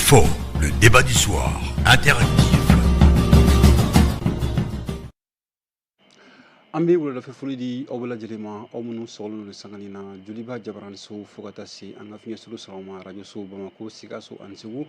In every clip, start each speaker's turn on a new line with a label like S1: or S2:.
S1: Fɔ, le débat du soir interactif.
S2: An bɛ wuladafɛ foli di aw bɛɛ lajɛlen ma, aw minnu sɔgɔlen don sanga nin na Joliba jabaraniso fo ka taa se an ka fiɲɛsolo sɔrɔ ma, arajoso Bamakɔ, Sikaso ani Segu,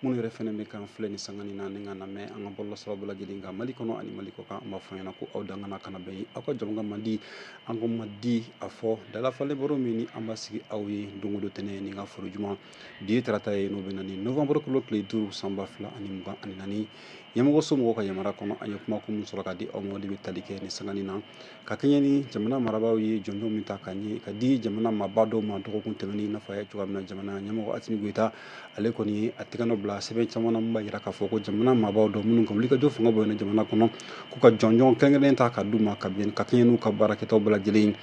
S2: minnu yɛrɛ fɛnɛ bɛ kan filɛ ni sanga nin na ni ka lamɛn an ka bɔlɔlɔsiraw bɛɛ lajɛlen kan, Mali kɔnɔ ani Mali kɔ kan. An b'a fɔ ɲɛna ko aw dangana kana bɛn aw ka jama man di, an ko man di a fɔ dalafalen baro min ni an b'a sigi aw ye don o don tɛnɛ ni ka foro juma. Bi ye tarata ye, n'o bɛ na ni novembre kalo tile 5 san 2024. Ɲɛmɔgɔ so mɔgɔw ka yamaruya kɔnɔ, an ye kumakun min sɔrɔ ka di aw ma, o de bɛ tali kɛ ni sanga nin na ka kɛɲɛ ni jamana marabaaw ye jɔnjɔn min ta ka ɲɛ ka di jamana maaba dɔw ma dɔgɔkun tɛmɛnen. I n'a fɔ a ye cogoya min na, jamana ɲɛmɔgɔ Asimi Goyita, ale kɔni ye a tɛgɛ nɔ bila sɛbɛn caman na min b'a jira k'a fɔ ko jamana maabaw dɔ minnu ka wulikajɔ fanga bonyana jamana kɔnɔ, k'u ka jɔnjɔn kɛrɛnkɛrɛnnen ta ka d'u ma ka bɛn ka kɛɲɛ n'u ka baarakɛtaw bɛɛ lajɛlen.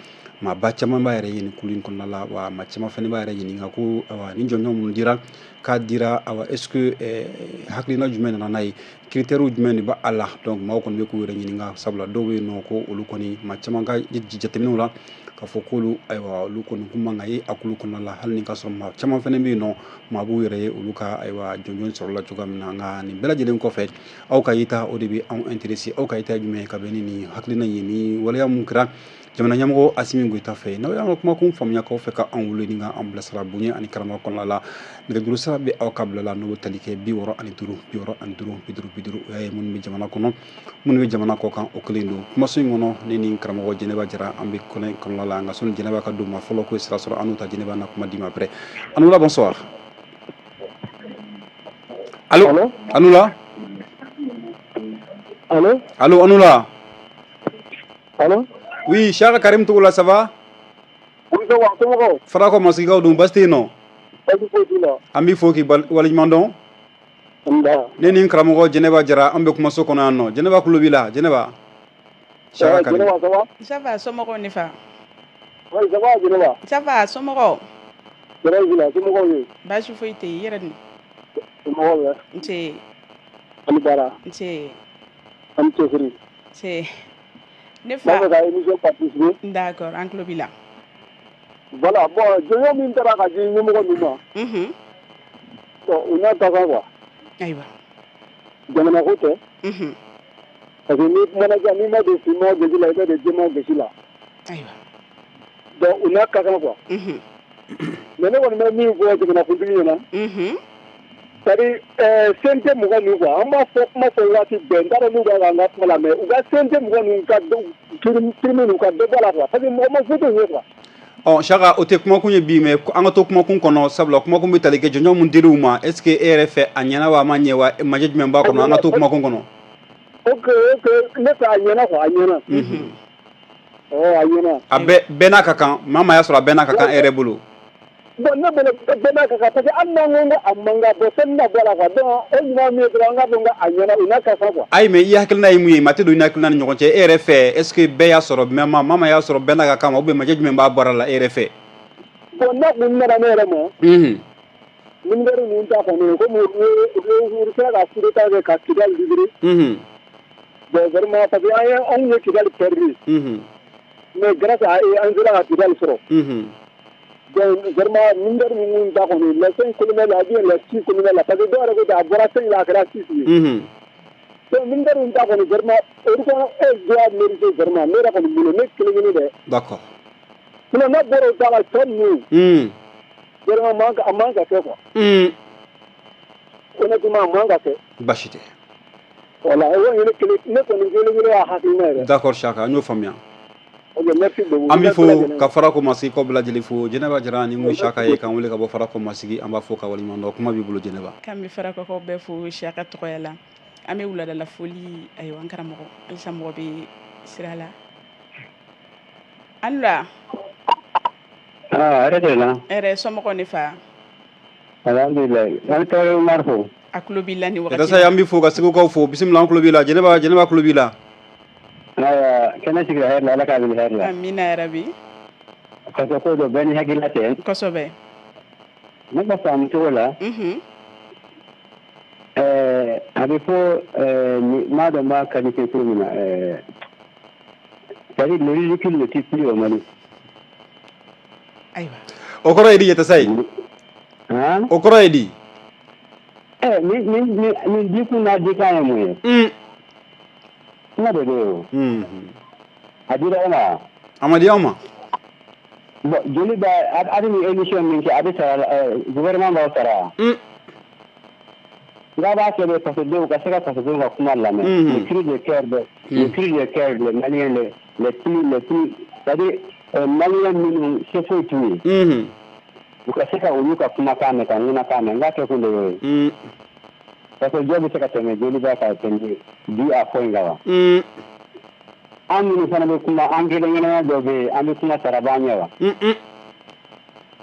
S2: Maaba caman b'a yɛrɛ ye nin kulu in kɔnɔna la, wa maa caman fana b'a yɛrɛ ɲininka ko awa, nin jɔnjɔn minnu dira k'a dira, awa, est ce que hakilina jumɛn nana n'a ye, critères jumɛn de b'a la? Donc maaw kɔni bɛ k'u yɛrɛ ɲininka, sabula dɔw bɛ yen nɔ ko olu kɔni, maa caman ka jateminɛw la k'a fɔ k'olu, ayiwa, olu kɔni kun man ka ye a kulu kɔnɔna la, hali ni k'a sɔrɔ maa caman fana bɛ yen nɔ, maa b'u yɛrɛ ye olu ka, ayiwa, jɔnjɔn sɔrɔla cogoya min na. Nka nin bɛɛ lajɛlen kɔfɛ, aw ka yeta, o de bɛ anw intéressé. Aw ka yeta ye jumɛn ye ka bɛn ni nin hakilina ye, ni waleya mun kɛra jamana ɲɛmɔgɔ Asimi Goyita fɛ? N'aw y'an ka kumakun faamuya k'aw fɛ ka anw wele ni ka an bilasira bonya ani karama kɔnɔna la, nɛgɛjuru sira bɛ aw ka bila la, n'o bɛ tali kɛ 65 65 50 50. O y'a ye minnu bɛ jamana kɔnɔ, minnu bɛ jamana kɔ kan, o kelen don. Kumaso in kɔnɔ, ne ni karamɔgɔ Jɛnɛba Jara, an bɛ kɔnɛ kɔnɔna la. Nka sɔnni Jɛnɛba ka don ma fɔlɔ, ko sira sɔrɔ an n'u ta. Jɛnɛba na kuma di ma après. Anula, bonsoir. Allo, Anula.
S3: Allô.
S2: Allo, Anula.
S3: Allô.
S2: Oui, Cheikh Karim Togola, ça va?
S3: Oui, ça va, somɔgɔw?
S2: Farakɔ Masigikaw dun, baasi tɛ yen nɔ?
S3: Baasi foyi t'u la.
S2: An b'i fo k'i waleɲuman dɔn.
S3: Nba.
S2: Ne ni n karamɔgɔ Jɛnɛba Jara, an bɛ kumaso kɔnɔ yan nɔ. Jɛnɛba kulo b'i la, Jɛnɛba. Cheikh Karim.
S3: Jɛnɛba, ça va?
S4: Ça va, somɔgɔw ne fa?
S3: Oui, ça va, Jɛnɛba.
S4: Ça va, somɔgɔw?
S3: Tɔɔrɔ b'i la, somɔgɔw ye?
S4: Baasi foyi tɛ yen, i yɛrɛ dun?
S3: Somɔgɔw bɛ?
S4: Nse.
S3: An ni baara.
S4: Nse.
S3: An ni cɛsiri.
S4: Nse. Ne
S3: N
S4: fa.
S3: b'a fɛ ka émission participer.
S4: D'accord, an tulo b'i la.
S3: Voilà, bon, jɔnjɔn min taara ka di ɲɛmɔgɔ ninnu ma. Bon, u n'a ka kan quoi.
S4: Ayiwa.
S3: Jamana ko tɛ. Parce que n'i kumana sisan, n'i ma don finman gosi la, i bɛ don jɛman gosi la.
S4: Ayiwa.
S3: Donc u n'a ka kan quoi. Mais ne kɔni bɛ min fɔ jamanakuntigi ɲɛna. C'est à dire CNT mɔgɔ ninnu quoi, an b'a fɔ kuma fɔ waati bɛɛ, n t'a dɔn n'u b'a k'an ka kuma lamɛn, u ka CNT mɔgɔ ninnu ka prime ninnu ka dɔ bɔ a la quoi, parce que mɔgɔ ma foyi t'u ye quoi.
S2: Ɔ Saka, o tɛ kumakun ye bi, mais an ka to kumakun kɔnɔ, sabula kumakun bɛ tali kɛ jɔnjɔn mun dir'u ma. Est ce que e yɛrɛ fɛ, a ɲɛna wa, a ma ɲɛ wa, majɛ jumɛn b'a kɔnɔ? An ka to kumakun kɔnɔ.
S3: Ok, ne fɛ a ɲɛna quoi, a ɲɛna. Ɔ, a ɲɛna.
S2: A bɛɛ bɛɛ n'a ka kan, maa maa y'a sɔrɔ a bɛɛ n'a ka kan e yɛrɛ bolo.
S3: Bon, ne bolo bɛɛ n'a ka kan, parce que hali n'an ko a man kan, bon, fɛn bɛna bɔ a la quoi. Donc o ɲuman min ye dɔrɔn, an k'a dɔn ko a ɲɛna, u n'a ka kan quoi.
S2: Ayi, mais i hakilina ye mun ye? Maa tɛ don i ni hakilina ni ɲɔgɔn cɛ. E yɛrɛ fɛ, est ce que bɛɛ y'a sɔrɔ, mais maa maa y'a sɔrɔ bɛɛ n'a ka kan ma, ou bien majɛ jumɛn b'a baara la e yɛrɛ fɛ?
S3: Bon, n'a kun nana ne yɛrɛ ma. Militaire ninnu ta kɔni, komi u sera ka coup d'état kɛ ka Kidali libéré. Bon, vraiment, parce que an ye, anw ye Kidali perdu. Mais grâce à eux, an sera ka Kidali sɔrɔ. Donc vraiment, militaire ninnu ta kɔni, les cinq colonels là, ou bien les six colonels là, parce que dɔw yɛrɛ ko ten, a bɔra cinq la, a kɛra six ye. Donc militaire ninnu ta kɔni, vraiment, olu kɔni e doit mériter vraiment, ne yɛrɛ kɔni bolo, ne kelen kelen dɛ. Sinon n'a bɔra o ta la, tɔ ninnu. Vraiment, a man ka kɛ quoi. Honnêtement, a man ka kɛ.
S2: Baasi tɛ.
S3: Voilà, o kɔni ye ne kelen, ne kɔni kelen kelen y'a hakilina yɛrɛ.
S2: D'accord Saka, an y'o faamuya.
S3: Ok, merci beaucoup.
S2: An b'i fo ka Farako Masigi kɔ bɛɛ lajɛlen fo. Jɛnɛba Jara ni mun Saka ye k'an wele ka bɔ Farako Masigi, an b'a fo ka waleɲuman dɔn. Kuma b'i bolo, Jɛnɛba.
S4: K'an bɛ Farakɔkaw bɛɛ fo Saka tɔgɔya la. An bɛ wuladala foli, ayiwa, an karamɔgɔ halisa mɔgɔ bɛ sira la. Alula.
S5: Ah, hɛrɛ de la.
S4: Hɛrɛ, somɔgɔw ne fa?
S5: Alhamdulilayi. An tarawele Umar fo.
S4: A tulo b'i la nin wagati.
S2: Yatasa, an b'i fo ka Segukaw fo. Bisimila, an tulo b'i la. Jɛnɛba, Jɛnɛba tulo b'i la.
S5: Ayiwa, kɛnɛ sigira hɛrɛ la, Ala k'a wuli hɛrɛ la.
S4: Amina yarabi.
S5: Parce que ko dɔ bɛɛ ni hakilila tɛ.
S4: Kosɛbɛ.
S5: Ne ka faamu cogo la. A bɛ fɔ maa dɔ b'a qualifié cogo min na, c'est-à-dire le ridicule ne tue plus au Mali.
S4: Ayiwa.
S2: O kɔrɔ ye di, Yatasa ye?
S5: Han?
S2: O kɔrɔ ye di?
S5: Ni dikun n'a dikan ye mun ye? Kuma de bɛ yen o. A dira e ma?
S2: A ma di anw ma.
S5: Bon, joli b'a a bɛ nin émission min kɛ, a bɛ sara, gouvernement b'aw sara. Nka b'a kɛ de fasodenw ka se ka fasodenw ka kuma lamɛn. Le cri de cœur de le cri de cœur des Maliens les plus, c'est-à-dire Maliens minnu se foyi t'u ye. U ka se ka olu ka kumakan mɛn, ka ŋunakan mɛn, n k'a kɛ kun de y'o ye. Parce que jɔn bɛ se ka tɛmɛ joli b'a ka tɛmɛ bi a fɔ in kan wa? An minnu fana bɛ kuma, an kelen kelenna dɔ bɛ yen, an bɛ kuma sara b'an ɲɛ wa?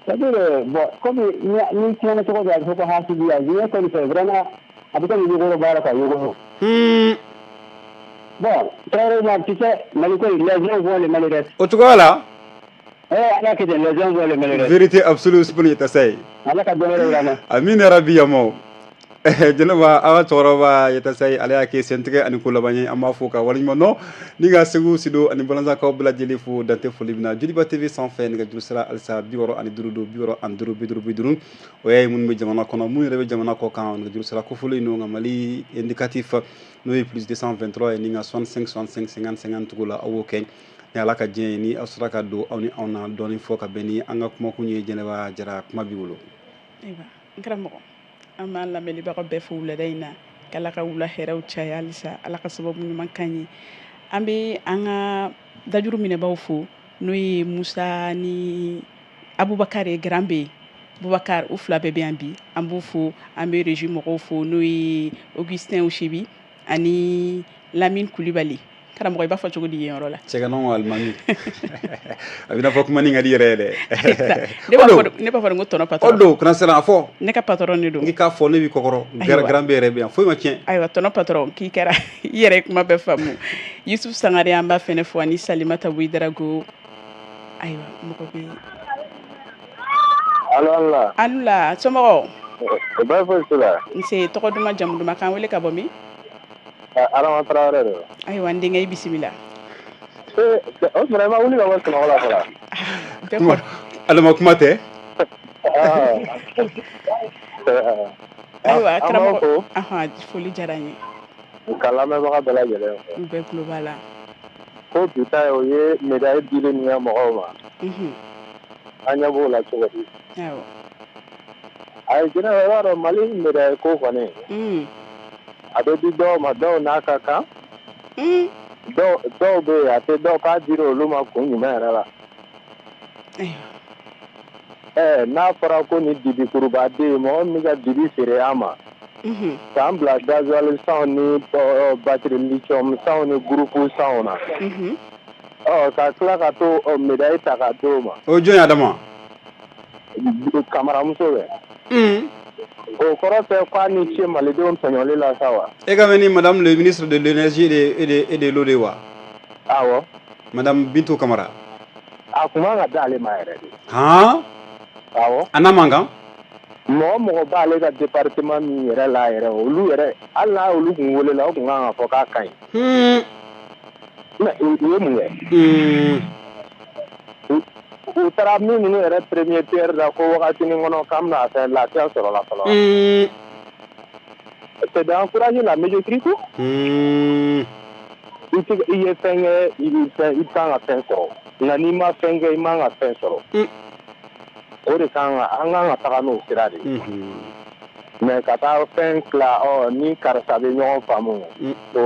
S5: C'est-à-dire, bon, comme ni kumana cogo dɔ, a bɛ fɔ ko hasidiya, diɲɛ kɔni fɛ vraiment a bɛ komi yogoro baara ka yogoro. Bon, Traoré, tu sais, Mali ko, les uns vont, les Mali restent.
S2: O cogoya la.
S5: Eh, ala kɛ ten, les uns vont, les Mali restent.
S2: Vérité absolue, Usumani Yatasayi.
S5: Ala ka dɔ wɛrɛ yira an na.
S2: Amina rabi yamaw. Jɛnɛba, an ka cɛkɔrɔba Yatasayi, ale y'a kɛ sentigɛ ani ko laban ye. An b'a fo ka waleɲuman dɔn ni ka Segu Sido ani Balanzakaw bɛɛ lajɛlen fo dante foli min na Joliba TV sanfɛ. Nɛgɛjuru sira halisa 65 don, 65 50 50. O y'a ye minnu bɛ jamana kɔnɔ, minnu yɛrɛ bɛ jamana kɔ kan, nɛgɛjuru sira kofɔlen don, nka Mali indicatif n'o ye plus 223 ye, ni ka 65 65 50 50 tugu la, aw b'o kɛ ni Ala ka diɲɛ ye, ni aw sera ka don aw ni anw na dɔɔni fɔ ka bɛn ni an ka kumakun ye. Jɛnɛba Jara, kuma b'i bolo.
S4: Ayiwa, n karamɔgɔ, an b'an lamɛnlibaga bɛɛ fo wulada in na, k'Ala ka wula hɛrɛw caya halisa, Ala ka sababu ɲuman k'an ye. An bɛ an ka dajuru minɛbaw fo, n'o ye Musa ni Abubakar ye, Grand B Bubakar, u fila bɛɛ bɛ yan bi, an b'u fo. An bɛ régie mɔgɔw fo, n'o ye Augustin Usebi ani Lamine Kulibali. Karamɔgɔ, i b'a fɔ cogo di yen yɔrɔ la?
S2: Cɛganaw alimami, a bɛna fɔ kuma ni ka di yɛrɛ ye dɛ.
S4: Ne b'a fɔ ko tɔnɔ patron.
S2: O don kana siran a fɔ.
S4: Ne ka patron de don.
S2: N'i k'a fɔ, ne b'i kɔkɔrɔ. Grand B yɛrɛ bɛ yan, foyi ma tiɲɛ.
S4: Ayiwa, tɔnɔ patron, k'i kɛra i yɛrɛ ye kuma bɛɛ faamu. Yusuf Sangare, an b'a fɛnɛ fo, ani Salimata Ouedraogo. Ayiwa, mɔgɔ bɛ.
S3: Alo, ala.
S4: Alula, somɔgɔw?
S3: Bɛɛ foyi su la.
S4: Nse, tɔgɔ duman, jamu duman, k'an wele ka bɔ min?
S3: Adama Tarawele de don.
S4: Ayiwa, n denkɛ, i bisimila.
S3: O tuma i ma wuli ka bɔ sunɔgɔ la fɔlɔ?
S4: Bɛɛ kɔrɔ.
S2: Adama, kuma tɛ.
S4: Ayiwa, karamɔgɔ, ahan, foli diyara n ye.
S3: Ka lamɛnbaga bɛɛ lajɛlen fo.
S4: U bɛɛ tulo b'a la.
S3: Ko bi ta ye, o ye médaille dili min kɛ mɔgɔw ma, an ɲɛ b'o la cogo di?
S4: Awɔ.
S3: Ayi, Jɛnɛba, i b'a dɔn Mali médaille ko kɔni, a bɛ di dɔw ma, dɔw n'a ka kan. Dɔw bɛ yen, a tɛ dɔw k'a dira olu ma kun jumɛn yɛrɛ la? Ɛɛ, n'a fɔra ko ni dibikurubaden, mɔgɔ min bɛ ka dibi feere an ma, k'an bila gasoil sanw ni batterie lithium sanw ni groupe sanw na, ɔ ka tila ka to médaille ta ka d'o ma.
S2: O jɔn ye, Adama?
S3: Kamaramuso bɛ. O kɔrɔ tɛ k'a ni ce malidenw tɔɲɔli la sa wa?
S2: E ka mɛn ni madame le ministre de l'énergie et de l'eau de wa?
S3: Awɔ.
S2: Madame Bintou Kamara.
S3: A kun man ka d'ale ma yɛrɛ de.
S2: Han?
S3: Awɔ.
S2: A n'a man kan?
S3: Mɔgɔ mɔgɔ b'ale ka département min yɛrɛ la yɛrɛ, olu yɛrɛ, hali n'a olu kun welela, o kun kan ka fɔ k'a ka ɲi. Mais u ye mun kɛ? U taara min ninnu yɛrɛ premier pierre da ko wagatinin kɔnɔ k'an bɛna fɛn lafiya sɔrɔ la fɔlɔ. C'est d'encourager la médiocrité. I tɛ i ye fɛn kɛ, i bɛ fɛn, i kan ka fɛn sɔrɔ, nka n'i ma fɛn kɛ, i man ka fɛn sɔrɔ. O de kan ka an kan ka taga n'o sira de ye. Mais ka taa fɛn tila, ɔ ni karisa bɛ ɲɔgɔn faamu, o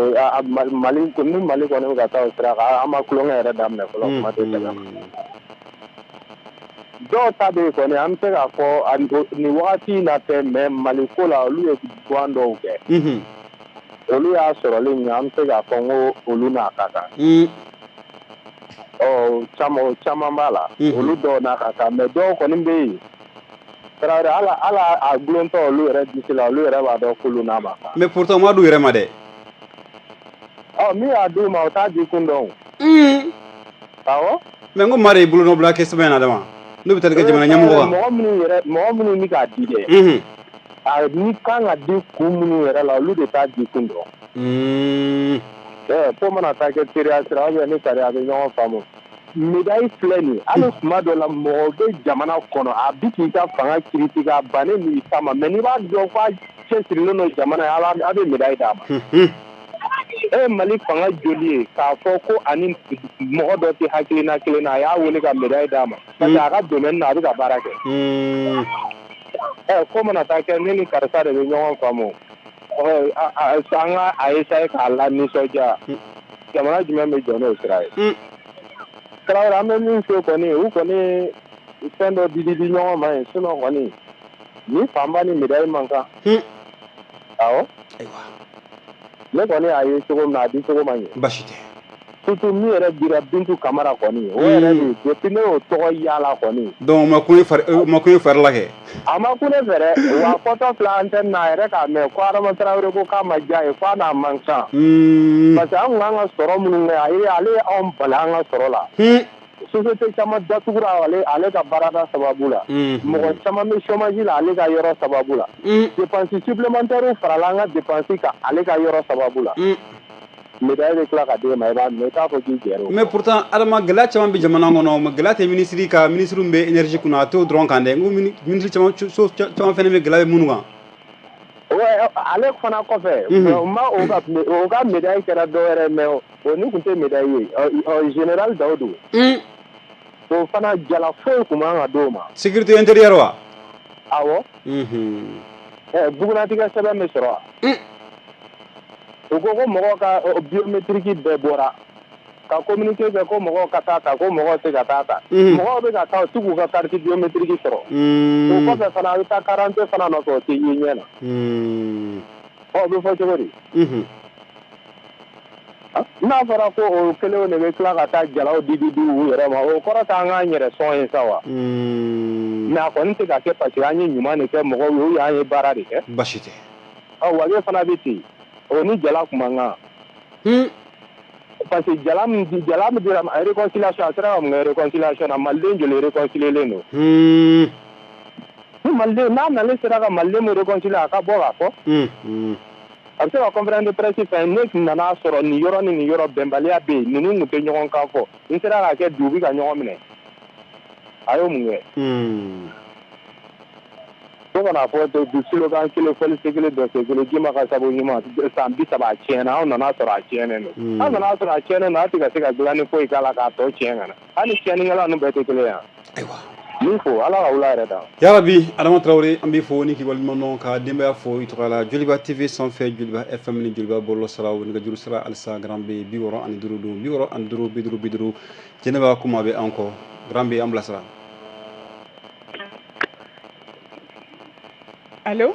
S3: Mali ni Mali kɔni bɛ ka taa o sira kan, an ma tulonkɛ yɛrɛ daminɛ fɔlɔ, kuma tɛ sɛbɛn ma. Dɔw ta bɛ yen kɔni, an bɛ se k'a fɔ nin wagati in na tɛ, mais Mali ko la, olu ye guwan dɔw kɛ. Olu y'a sɔrɔli min, an bɛ se k'a fɔ n ko olu n'a ka kan. Ɔ caman, o caman b'a la. Olu dɔw n'a ka kan, mais dɔw kɔni bɛ yen. Tarawele, ala ala a gulontɔ olu yɛrɛ disi la, olu yɛrɛ b'a dɔn k'olu n'a ma kan.
S2: Mais pourtant, ma d'u yɛrɛ ma dɛ.
S3: Ɔ min y'a d'u ma, o t'a di kun dɔn. Awɔ.
S2: Mais n ko maa de ye bolonɔbila kɛ sɛbɛn in na, Adama. N'o bɛ tali kɛ jamana ɲɛmɔgɔ kan.
S3: Mɔgɔ minnu yɛrɛ, mɔgɔ minnu bɛ k'a di dɛ. A ni kan ka di kun minnu yɛrɛ la, olu de t'a di kun dɔn. Ɛɛ, ko mana taa kɛ teriya sira ou bien ni sariya bɛ ɲɔgɔn faamu. Médaille filɛ nin ye, hali tuma dɔ la, mɔgɔ bɛ jamana kɔnɔ, a bi k'i ka fanga critiquer, a bannen n'i ta ma, mais n'i b'a dɔn k'a cɛsirilen don jamana ye, a bɛ médaille d'a ma. E Mali fanga joli ye k'a fɔ ko ani mɔgɔ dɔ tɛ hakilina kelen na, a y'a wele ka médaille d'a ma parce que a ka domaine na a bɛ ka baara kɛ. Ko mana taa kɛ ne ni karisa de bɛ ɲɔgɔn faamu, an ka a essayer k'a la nisɔndiya. Jamana jumɛn bɛ jɔ n'o sira ye? Tarawele, an bɛ min fɔ kɔni, u kɔni fɛn dɔ di di ɲɔgɔn ma yen, sinon kɔni ni fanba ni médaille man kan. Awɔ. Ne kɔni y'a ye cogo min na, a di cogo ma ɲɛ.
S2: Baasi tɛ.
S3: Surtout min yɛrɛ dira Bintu Kamara kɔni, o yɛrɛ de depuis ne y'o tɔgɔ yaala kɔni.
S2: Donc o ma kun fari la kɛ.
S3: A ma kun ne fɛ dɛ, wa fɔtɔ filɛ antenne na a yɛrɛ k'a mɛn ko Adama Tarawele ko k'a ma diya ye, k'a n'a man kan. Parce que an kun kan ka sɔrɔ minnu kɛ, ale ye anw bali an ka sɔrɔ la. Société caman datugura ale ka baarada sababu la. Mɔgɔ caman bɛ chômage la ale ka yɔrɔ sababu la. Dépense supplémentaire farala an ka dépense kan ale ka yɔrɔ sababu la. Médaille bɛ tila ka d'e ma, i b'a minɛ, i t'a fɔ k'i jɛra o.
S2: Mais pourtant Adama, gɛlɛya caman bɛ jamana kɔnɔ, mais gɛlɛya tɛ ministre ka, ministre min bɛ énergie kunna, a t'o dɔrɔn kan dɛ. N ko ministre caman fana bɛ gɛlɛya bɛ minnu kan.
S3: Ouais, ale fana kɔfɛ, ma o ka médaille kɛra dɔ wɛrɛ, mais o ni tun tɛ médaille ye. Général Daoudou. O fana jala foyi tun man ka d'o ma.
S2: Sécurité intérieure wa?
S3: Awɔ. Bugunatigɛ sɛbɛn bɛ sɔrɔ wa? U ko ko mɔgɔw ka biométrique bɛɛ bɔra ka communiqué kɛ ko mɔgɔw ka taa ta, ko mɔgɔw tɛ ka taa ta. Mɔgɔw bɛ ka taa, u tɛ k'u ka carte biométrique sɔrɔ. O kɔfɛ fana, a bɛ taa carte fana nɔfɛ, o tɛ ye ɲɛ na. Ɔ, o bɛ fɔ cogo di? N'a fɔra ko o kelenw de bɛ tila ka taa jalaw di di u yɛrɛ ma, o kɔrɔ t'an k'an yɛrɛ sɔn ye sa wa? Mais a kɔni tɛ ka kɛ parce que an ye ɲuman de kɛ mɔgɔw ye, ou an ye baara de kɛ.
S2: Baasi tɛ.
S3: Ɔ, wage fana bɛ ten, o ni jala kun man kan. Parce que jala min dira réconciliation, a sera ka mun kɛ réconciliation na? Maliden joli réconcilier don? Ni maliden n'a nalen sera ka maliden min réconcilier, a ka bɔ k'a fɔ. A bɛ se ka conférence de presse fɛn, ne nana sɔrɔ nin yɔrɔ ni nin yɔrɔ bɛnbaliya bɛ yen, ninnu tun tɛ ɲɔgɔn kan fɔ, n sera k'a kɛ dugu bɛ ka ɲɔgɔn minɛ. A y'o mun kɛ? Fo kana fɔ slogan kelen, fɔlise kelen, dɔse kelen, ji ma ka sabu ɲuman, san 30 a tiɲɛna, anw nana sɔrɔ a tiɲɛnen don. An nana sɔrɔ a tiɲɛnen don, a tɛ ka se ka dilanni foyi k'a la k'a tɔ tiɲɛ ka na. Hali tiɲɛnikɛla ninnu bɛɛ tɛ kelen yan.
S2: Ayiwa.
S3: Min fo, Ala ka wula yɛrɛ da.
S2: Yarabi, Adama Tarawele, an b'i fo ni k'i waleɲuman dɔn, ka denbaya fo i tɔgɔ la. Joliba TV sanfɛ, Joliba FM ni Joliba bɔlɔlɔ siraw, nɛgɛjuru sira halisa Grand B 65 don, 65 50 50. Jɛnɛba kuma bɛ an kɔ. Grand B, an bilasira.
S4: Allô?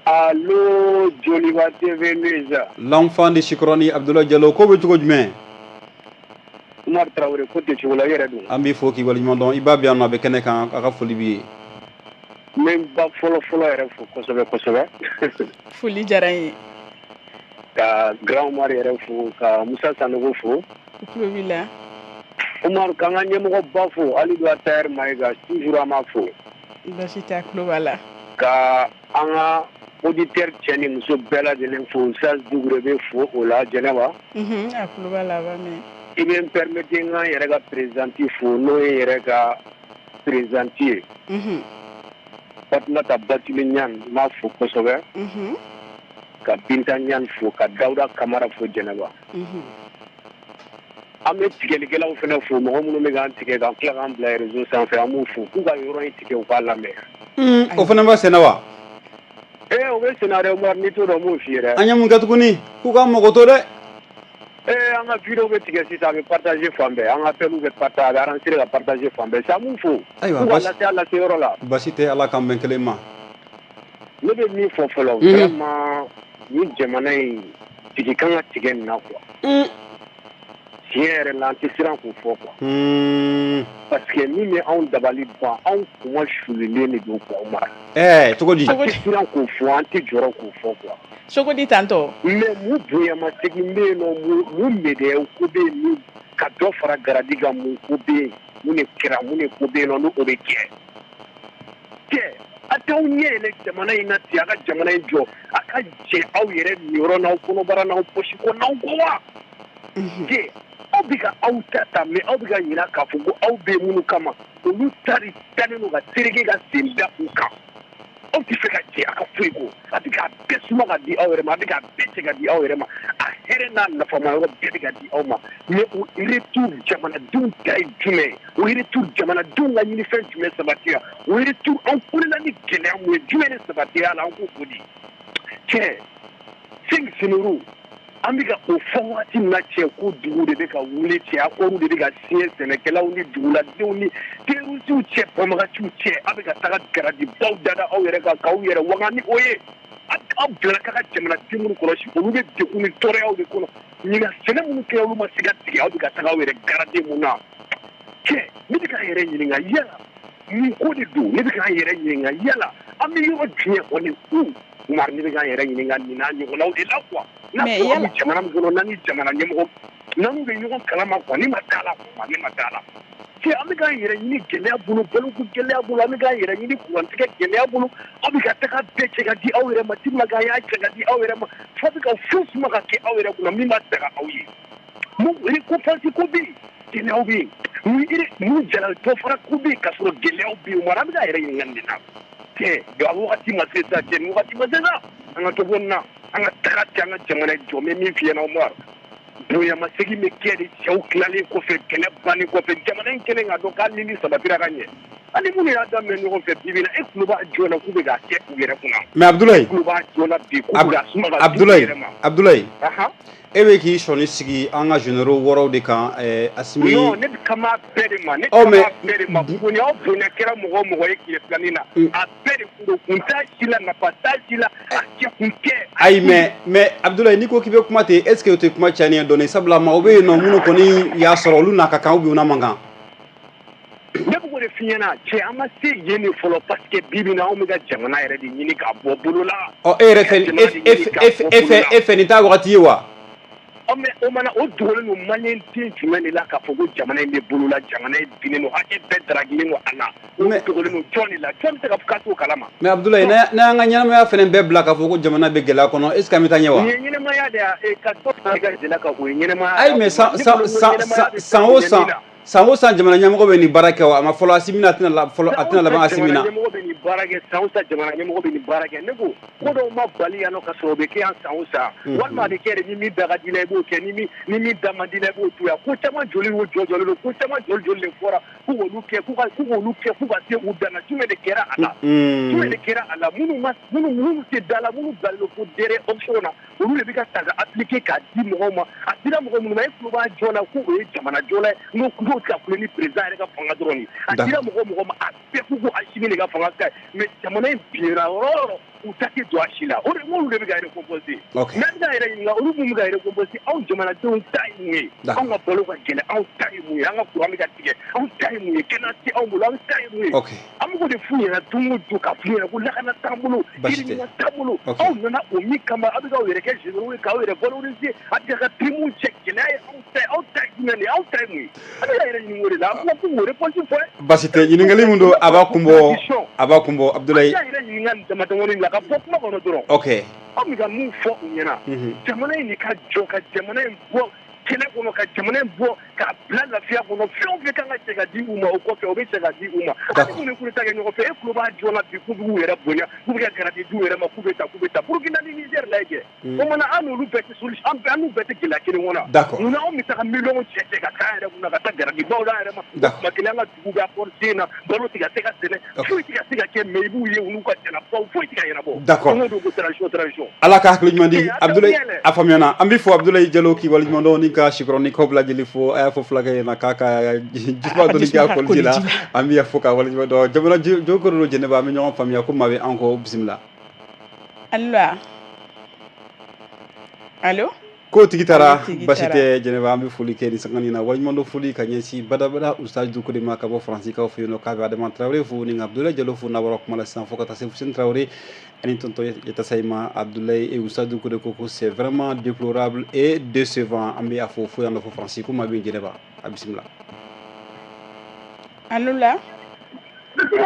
S3: Allô, Joliba TV News.
S2: L'enfant de Sikorani, Abdoulaye Diallo, ko bɛ cogo jumɛn?
S3: Umar Traoré, ko tɛ cogo la, i yɛrɛ dun?
S2: An b'i fo k'i waleɲuman dɔn. I ba bɛ yan nɔ, a bɛ kɛnɛ kan, a ka foli b'i ye.
S3: N bɛ n ba fɔlɔ fɔlɔ yɛrɛ fo kosɛbɛ kosɛbɛ.
S4: Foli diyara n ye.
S3: Ka Grand Umar yɛrɛ fo, ka Musa Sanogo fo.
S4: U tulo b'i la.
S3: Umar, k'an ka ɲɛmɔgɔba fo, Alidu Atayɛri Mayiga, toujours an b'a fo.
S4: Basi tɛ, a tulo b'a la.
S3: Ka an ka auditeur cɛ ni muso bɛɛ lajɛlen fo, Saz Dugure bɛ fo o la, Jɛnɛba.
S4: A tulo b'a la, a b'a mɛn.
S3: I bɛ n permettre n ka n yɛrɛ ka présidente fo, n'o ye n yɛrɛ ka présidente ye. Fatumata Batuli Ɲan, n b'a fo kosɛbɛ. Ka Binta Ɲan fo, ka Dawuda Kamara fo, Jɛnɛba. An bɛ tigɛlikɛlaw fana fo, mɔgɔ minnu bɛ k'an tigɛ k'an tila k'an bila réseau sanfɛ, an b'u fo k'u ka yɔrɔ in tigɛ, u k'a lamɛn.
S2: O fana b'a senna wa?
S3: O bɛ senna dɛ, Umaru, n'i t'o dɔn n b'o f'i ye dɛ.
S2: An ye mun kɛ tuguni? K'u k'an mago to dɛ.
S3: An ka vidéo bɛ tigɛ sisan, a bɛ partager fan bɛɛ, an ka appel bɛ partager, a bɛ enregistrer ka partager fan bɛɛ. Sisan an b'u fo.
S2: Ayiwa,
S3: k'u ka lase a lase yɔrɔ la.
S2: Basi tɛ, Ala k'an bɛn kelen ma.
S3: Ne bɛ min fɔ fɔlɔ, vraiment ni jamana in sigi kan ka tigɛ nin na quoi. Tiɲɛ yɛrɛ la, an tɛ siran k'o fɔ quoi. Parce que min bɛ anw dabali ban, anw kuma sulilen de don quoi, Umar.
S2: Cogo di?
S3: An tɛ siran k'o fɔ, an tɛ jɔrɔ k'o fɔ quoi.
S4: Cogo di tantɔ?
S3: Mais mun bonyamasegin bɛ yen nɔ, mun médaille ko bɛ yen, mun ka dɔ fara garadi kan, mun ko bɛ yen, mun de kɛra, mun de ko bɛ yen nɔ, n'o bɛ kɛ. Cɛ, a t'aw ɲɛ yɛlɛ jamana in na ten, a ka jamana in jɔ, a ka jɛ aw yɛrɛ niyɔrɔ n'aw kɔnɔbara n'aw poche kɔ n'aw kɔ wa? Cɛ, aw bɛ ka aw ta ta, mais aw bɛ ka ɲinɛ k'a fɔ ko aw bɛ minnu kama, olu ta de talen don ka tereke ka sen da u kan. Aw tɛ fɛ ka jɛ a ka foyi ko a bɛ k'a bɛɛ suma ka di aw yɛrɛ ma, a bɛ k'a bɛɛ cɛ ka di aw yɛrɛ ma, a hɛrɛ n'a nafama yɔrɔ bɛɛ bɛ ka di aw ma. Mais o retour jamanadenw ta ye jumɛn ye? O retour jamanadenw ka ɲinifɛn jumɛn sabatira? O retour an kulela ni gɛlɛya mun ye, jumɛn de sabatira a la? An k'o fɔ di cɛ? 5 généraux an bɛ ka o fɔ waati min na cɛ, ko dugu de bɛ ka wuli cɛ, accord de bɛ ka signer sɛnɛkɛlaw ni duguladenw ni terroristew cɛ, banbagaciw cɛ. A bɛ ka taga garadibaw dada aw yɛrɛ kan k'aw yɛrɛ waga ni o ye. Aw bilala ka jamanaden minnu kɔlɔsi, olu bɛ degun ni tɔɔrɔyaw de kɔnɔ. Ɲinan sɛnɛ minnu kɛra, olu ma se ka tigɛ. Aw bɛ ka taga aw yɛrɛ garade mun na cɛ? Ne bɛ k'an yɛrɛ ɲininka yala mun ko de don. Ne bɛ k'an yɛrɛ ɲininka yala an bɛ yɔrɔ jumɛn kɔni u Umar, ne bɛ k'an yɛrɛ ɲininka nin n'a ɲɔgɔnnaw de la quoi. N'a fɔra an bɛ jamana min kɔnɔ, n'an ni jamana ɲɛmɔgɔ n'an bɛ ɲɔgɔn kalama quoi, ne ma da la quoi, ne ma da la. Cɛ, an bɛ k'an yɛrɛ ɲini gɛlɛya bolo, baloko gɛlɛya bolo, an bɛ k'an yɛrɛ ɲini kurantigɛ gɛlɛya bolo. Aw bɛ ka taga bɛɛ cɛ ka di aw yɛrɛ ma, tellement y'a cɛ ka di aw yɛrɛ ma, fo bɛ ka fu suma ka kɛ aw yɛrɛ kunna min b'a daga aw ye. Mun récompense ko bɛ yen, gɛlɛyaw bɛ yen. Mun jalaki dɔ fara ko bɛ yen, k'a sɔrɔ gɛlɛyaw bɛ yen. Umar, an bɛ k'an yɛrɛ ɲininka nin de la. Cɛ, a wagati ma se sa cɛ, nin wagati ma se sa. An ka dɔ bɔ nin na, an ka taga cɛ, an ka jamana jɔ. N bɛ min f'i ɲɛna Umar, bonyamasegin bɛ kɛ de cɛw tilalen kɔfɛ, kɛlɛ bannen kɔfɛ, jamana in kɛlen k'a dɔn k'ale ni sabatira ka ɲɛ. Hali minnu y'a daminɛ ɲɔgɔn fɛ bi bi in na, e tulo b'a jɔ la k'u bɛ k'a kɛ u yɛrɛ kunna.
S2: Mais Abdoulaye,
S3: tulo b'a jɔ la bi k'u bɛ k'a suma ka di u yɛrɛ ma.
S2: Abdoulaye, e bɛ k'i sɔnni sigi an ka généraux wɔɔrɔw de kan, Assimi.
S3: Non, ne bɛ kama bɛɛ de ma, ne kama bɛɛ de ma. Bonya o bonya kɛra mɔgɔ o mɔgɔ ye tile filanin na, a bɛɛ de kun don, kun t'a si la, nafa t'a si la, a kɛ kun tɛ.
S2: Ayi, mais Abdoulaye, n'i ko k'i bɛ kuma ten, est ce que o tɛ kuma cayalen ye dɔɔnin? Sabula maaw bɛ yen nɔ minnu kɔni y'a sɔrɔ, olu n'a ka kan ou bien u n'a man kan.
S3: Ne bɛ k'o de f'i ɲɛna cɛ, an ma se yen de fɔlɔ, parce que bi bi in na, anw bɛ ka jamana yɛrɛ de ɲini k'a bɔ bolo la.
S2: Ɔ, e yɛrɛ fɛ, e fɛ nin t'a wagati ye wa?
S3: Ɔ, mais o mana o dogolen don maliyɛn den jumɛn de la k'a fɔ ko jamana in bɛ bolo la, jamana in binnen don, hakɛ bɛɛ darakilen don a la? O dogolen don jɔn de la? Jɔn bɛ se ka fɔ k'a t'o kalama?
S2: Mais Abdoulaye, n'an y'an ka ɲɛnamaya fana bɛɛ bila k'a fɔ ko jamana bɛ gɛlɛya kɔnɔ, est ce que an bɛ taa ɲɛ wa?
S3: Nin ye ɲɛnamaya de ye, ka dɔ fara i ka jɛnɛ kan, o ye ɲɛnamaya.
S2: Ayi, mais san o san, san o san, jamana ɲɛmɔgɔ bɛ nin baara kɛ o. A ma fɔlɔ Assimi na, a tɛna fɔlɔ, a tɛna laban Assimi na.
S3: Jamana ɲɛmɔgɔ bɛ nin baara kɛ san o san, jamana ɲɛmɔgɔ bɛ nin baara kɛ. Ne ko ko dɔw ma bali yan nɔ ka sɔrɔ o bɛ kɛ yan san o san, walima a bɛ kɛ de ni min da ka di la i b'o kɛ, ni min da man di la i b'o to yan. Ko caman joli o jɔ jɔlen don, ko caman joli joli de fɔra k'u k'olu kɛ, k'u k'olu kɛ f'u ka se u dan na. Jumɛn de kɛra a la? Jumɛn de kɛra a la? Minnu ma, minnu tɛ da la, minnu bilalen don fo derrière option na, olu de bɛ ka ta ka appliquer k'a di mɔgɔw ma. A dira mɔgɔ minnu ma, e tulo b'a jɔ la ko o ye jamana jɔla ye, n'o tɛ ka kule ni président yɛrɛ ka fanga dɔrɔn ye. A dira mɔgɔ mɔgɔ ma, a bɛɛ k'u ko Assimi de ka fanga ka ɲi, mais jamana in binna yɔrɔ o yɔrɔ, u ta tɛ don a si la. O de olu de bɛ ka récompenser. Mais an bɛ k'an yɛrɛ ɲininka, olu minnu bɛ ka récompenser, anw jamanadenw ta ye mun ye? Anw ka balo ka gɛlɛn, anw ta ye mun ye? An ka courant bɛ ka tigɛ, anw ta ye mun ye? Kɛnɛya tɛ anw bolo, anw ta ye mun ye? An bɛ k'o de f'u ɲɛna don o don, k'a f'u ɲɛna ko lakana t'an bolo, yiriɲuman t'an bolo. Aw nana o min kama, aw bɛ k'aw yɛrɛ kɛ généraux ye, k'aw yɛrɛ valoriser, a bɛ ka prime cɛ. Gɛlɛya ye anw ta ye, aw ta ye jumɛn de ye? Aw ta ye mun ye? An bɛ k'an yɛrɛ ɲininka o de la. An ko k'u réponse fɔ.
S2: Basi tɛ, ɲininkali min don, a b'a kun bɔ, a b'a kun bɔ, Abdoulaye.
S3: An yɛrɛ ɲininka nin dama damani la ka bɔ kuma kɔnɔ dɔrɔn. Aw bɛ ka mun fɔ u ɲɛna? Jamana in de ka jɔ, ka jamana in bɔ kɛlɛ kɔnɔ, ka jamana in bɔ k'a bila lafiya kɔnɔ. Fɛn o fɛn kan ka cɛ ka di u ma, o kɔfɛ o bɛ cɛ ka di u ma. Hali minnu ye coup d'État kɛ ɲɔgɔn fɛ, e tulo b'a jɔ la bi k'u b'u yɛrɛ bonya, k'u bɛ ka garadi d'u yɛrɛ ma, k'u bɛ taa, k'u bɛ taa. Burukina ni Niger lajɛ. O mana an n'olu bɛɛ tɛ solution, an bɛɛ, an n'u bɛɛ tɛ gɛlɛya kelen kɔnɔ. Munna anw bɛ taga miliyɔn cɛ cɛ ka k'an yɛrɛ kunna ka taa garadibaw d'an yɛrɛ ma? Tuma kelen an ka dugu bɛ accord sen na, balo tɛ ka se ka sɛnɛ, foyi tɛ ka se ka kɛ, mais i b'u ye u n'u ka jalabaw, foyi tɛ ka ɲɛnabɔ. Don o don ko transition, transition.
S2: Ala ka hakili ɲuman di Abdoulaye, a faamuyana. An bɛ fɔ Abdoulaye Jalo k'i waleɲuman dɔn ni ka Sikɔrɔnikaw bɛɛ lajɛlen fo. A y'a fɔ fulakɛ ɲɛna k'a ka jisuma dɔɔni kɛ a koliji la. An bɛ fo k'a waleɲuman dɔn. Jamana joko don Jɛnɛba, an bɛ ɲɔgɔn faamuya ko maa bɛ an kɔ, bisimila.
S4: Allo, allo.
S2: Ko tigi taara, basi tɛ Jɛnɛba. An bɛ foli kɛ ni sanga na, waleɲumandɔn foli ka ɲɛsin badabada Ustaz Dukure ma ka bɔ Faransikaw fɛ yen nɔ, k'a bɛ Adama Tarawele fo ni Abdoulaye Jalo fo n'a bɔra kuma la sisan, fo ka taa se Fuseni Tarawele ani tonton Yatasayi ma. Abdoulaye Ustaz Dukure ko c'est vraiment déplorable et décevant. An bɛ a fo fo yan nɔ fo Faransi. Ko maa bɛ Jɛnɛba, a bisimila.
S4: Allo la.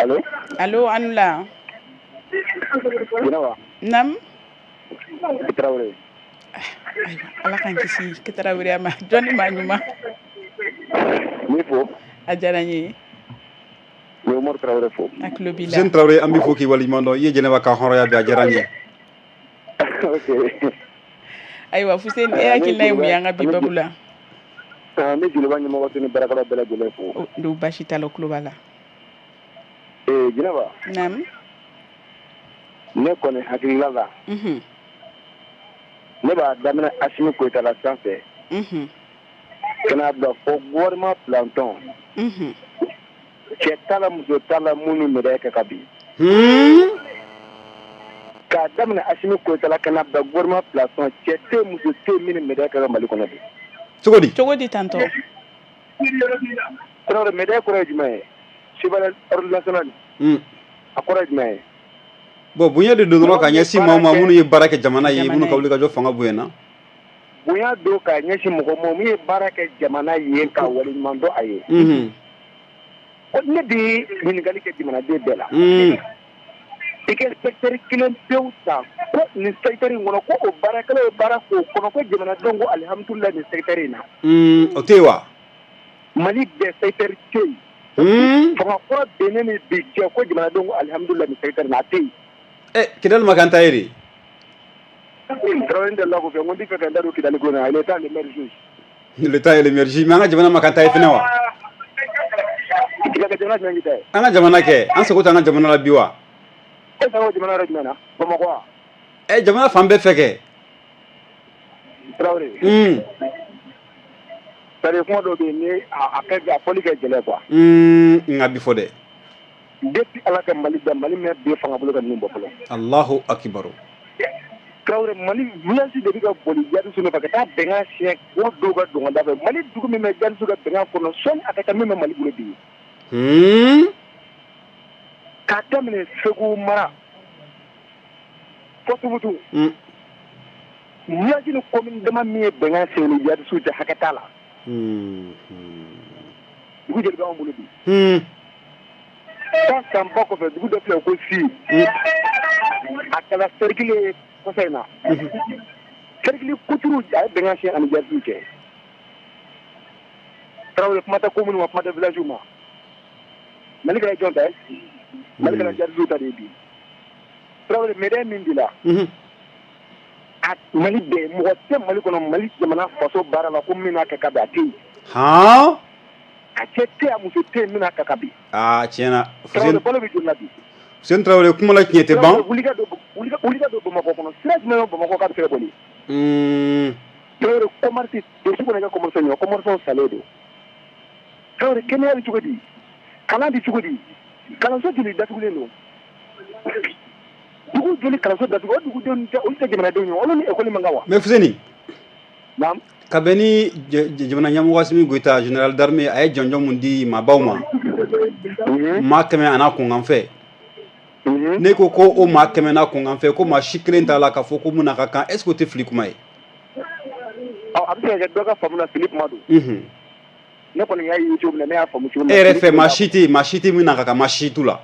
S5: Allo.
S4: Allo, an la.
S5: Jɛnɛba.
S4: Nam.
S5: Tarawele.
S4: Ayiwa, Ala k'an kisi Tarawele ma. Jɔnni maa ɲuman?
S5: N b'i fo.
S4: A diyara n ye.
S5: N ye
S3: Umaru Tarawele fo.
S4: A tulo b'i la.
S2: Fuseni Tarawele, an b'i fo k'i waleɲuman dɔn. I ye Jɛnɛba ka hɔrɔnya bi, a diyara n ye.
S3: Ok.
S4: Ayiwa Fuseni, e hakilina ye mun ye an ka bi babu la?
S3: N bɛ Joliba ɲɛmɔgɔ ni baarakɛlaw bɛɛ lajɛlen fo.
S4: Don baasi t'a la, tulo b'a la.
S3: Ee Jɛnɛba.
S4: Naamu.
S3: Ne kɔni hakilila la. Ne b'a daminɛ Asimi Goyita la sanfɛ. Ka n'a bila fo gouvernement planton. Cɛ t'a la, muso t'a la, minnu médaille kɛ ka bin. K'a daminɛ Asimi Goyita la ka n'a bila gouvernement planton, cɛ tɛ, muso tɛ minnu médaille kɛ ka Mali kɔnɔ bi.
S2: Cogo di?
S4: Cogo di tantɔ?
S3: Tarawele, médaille kɔrɔ ye jumɛn ye? Chevalier ordre national. A kɔrɔ ye jumɛn ye?
S2: Bon, bonya de don dɔrɔn ka ɲɛsin maaw ma minnu ye baara kɛ jamana ye, minnu ka wulikajɔ fanga bonyana.
S3: Bonya don ka ɲɛsin mɔgɔ ma min ye baara kɛ jamana ye, ka waleɲuman dɔn a ye. Ko ne bɛ ɲininkali kɛ jamanaden bɛɛ la. I ka secteur kelen pewu ta ko nin secteur in kɔnɔ, ko o baarakɛlaw ye baara k'o kɔnɔ, ko jamanadenw ko alihamudulilayi nin secteur in na.
S2: O tɛ yen wa?
S3: Mali bɛɛ secteur tɛ yen. Fanga kɔrɔ bennen ni bi cɛ, ko jamanadenw ko alihamudulilayi nin secteur in na, a tɛ yen.
S2: Kidali ma k'an ta ye de.
S3: Tarawele, n delila k'o fɛ, n ko n tɛ fɛ ka n da don Kidali ko in na, l'État le maire juge.
S2: L'État est le maire juge, mais an ka jamana ma k'an ta ye fɛnɛ wa?
S3: Ka jamana jumɛn k'i ta ye?
S2: An ka jamana kɛ, an sago tɛ an ka jamana la bi wa?
S3: E sago jamana yɔrɔ jumɛn na? Bamakɔ wa?
S2: Jamana fan bɛɛ fɛ kɛ.
S3: Tarawele. C'est à dire kuma dɔw bɛ yen ni a kɛ a fɔli kɛ gɛlɛn quoi.
S2: Nka bi fɔ dɛ.
S3: Depuis Ala ka Mali da, Mali mɛn bi fanga bolo ka ninnu bɔ fɔlɔ.
S2: Allahu akibaru.
S3: Tarawele, Mali village de bɛ ka boli jihadistes nɔfɛ ka taa bɛnkan siɲɛ o dɔw ka don da fɛ. Mali dugu min bɛ jihadistes ka bɛnkan kɔnɔ, sɔnni a ka taa min bɛ Mali bolo bi. K'a daminɛ Segu mara fo Tumutu. Village ni commune dama min ye bɛnkan siɲɛ ni jihadistes cɛ, hakɛ t'a la. Dugu joli b'anw bolo bi? Taa sanba kɔfɛ, dugu dɔ filɛ ko Si. A kɛla cercle ye kɔfɛ in na. Cercle kuturu, a ye bɛnkan siɲɛ ani jihadistes cɛ. Tarawele, kuma tɛ commune ma, kuma tɛ village ma. Mali kɛra jɔn ta ye? Mali kɛra jihadistes ta de ye bi. Tarawele, médaille min b'i la. A Mali bɛɛ, mɔgɔ tɛ Mali kɔnɔ, Mali jamana faso baara la ko min n'a kɛ ka bi, a tɛ yen. A cɛ tɛ yen, a muso tɛ yen min n'a kɛ ka bi.
S2: Aa, tiɲɛ na.
S3: Tarawele, balo bɛ joli la bi?
S2: Fuseni Tarawele, kuma la tiɲɛ tɛ ban.
S3: Wuli ka don Bamakɔ kɔnɔ, sira jumɛn bɛ Bamakɔ k'a bɛ se ka boli? Tarawele, commerce dusu kɔnɔ, i ka commerce ɲɔ, commerce salen don. Tarawele, kɛnɛya bɛ cogo di? Kalan bɛ cogo di? Kalanso joli datugulen don? Dugu joli kalanso datugu? O dugudenw tɛ, olu tɛ jamanadenw ye, olu ni école man kan wa?
S2: Mais Fuseni.
S3: Naam.
S2: Ka bɛn ni jamana ɲɛmɔgɔ Asimi Goyita, général d'armée, a ye jɔnjɔn mun di maabaw ma, maa 100 a n'a kunkanfɛ. Ne ko ko o maa 100 n'a kunkanfɛ, ko maa si kelen t'a la k'a fɔ ko mun n'a ka kan, est ce que o tɛ fili kuma ye?
S3: Ɔ, a bɛ se ka kɛ dɔ ka faamu na fili kuma don. Ne kɔni y'a ye cogo min na, ne y'a faamu cogo min na.
S2: E yɛrɛ fɛ, maa si tɛ yen, maa si tɛ min n'a ka kan, maa si t'u la.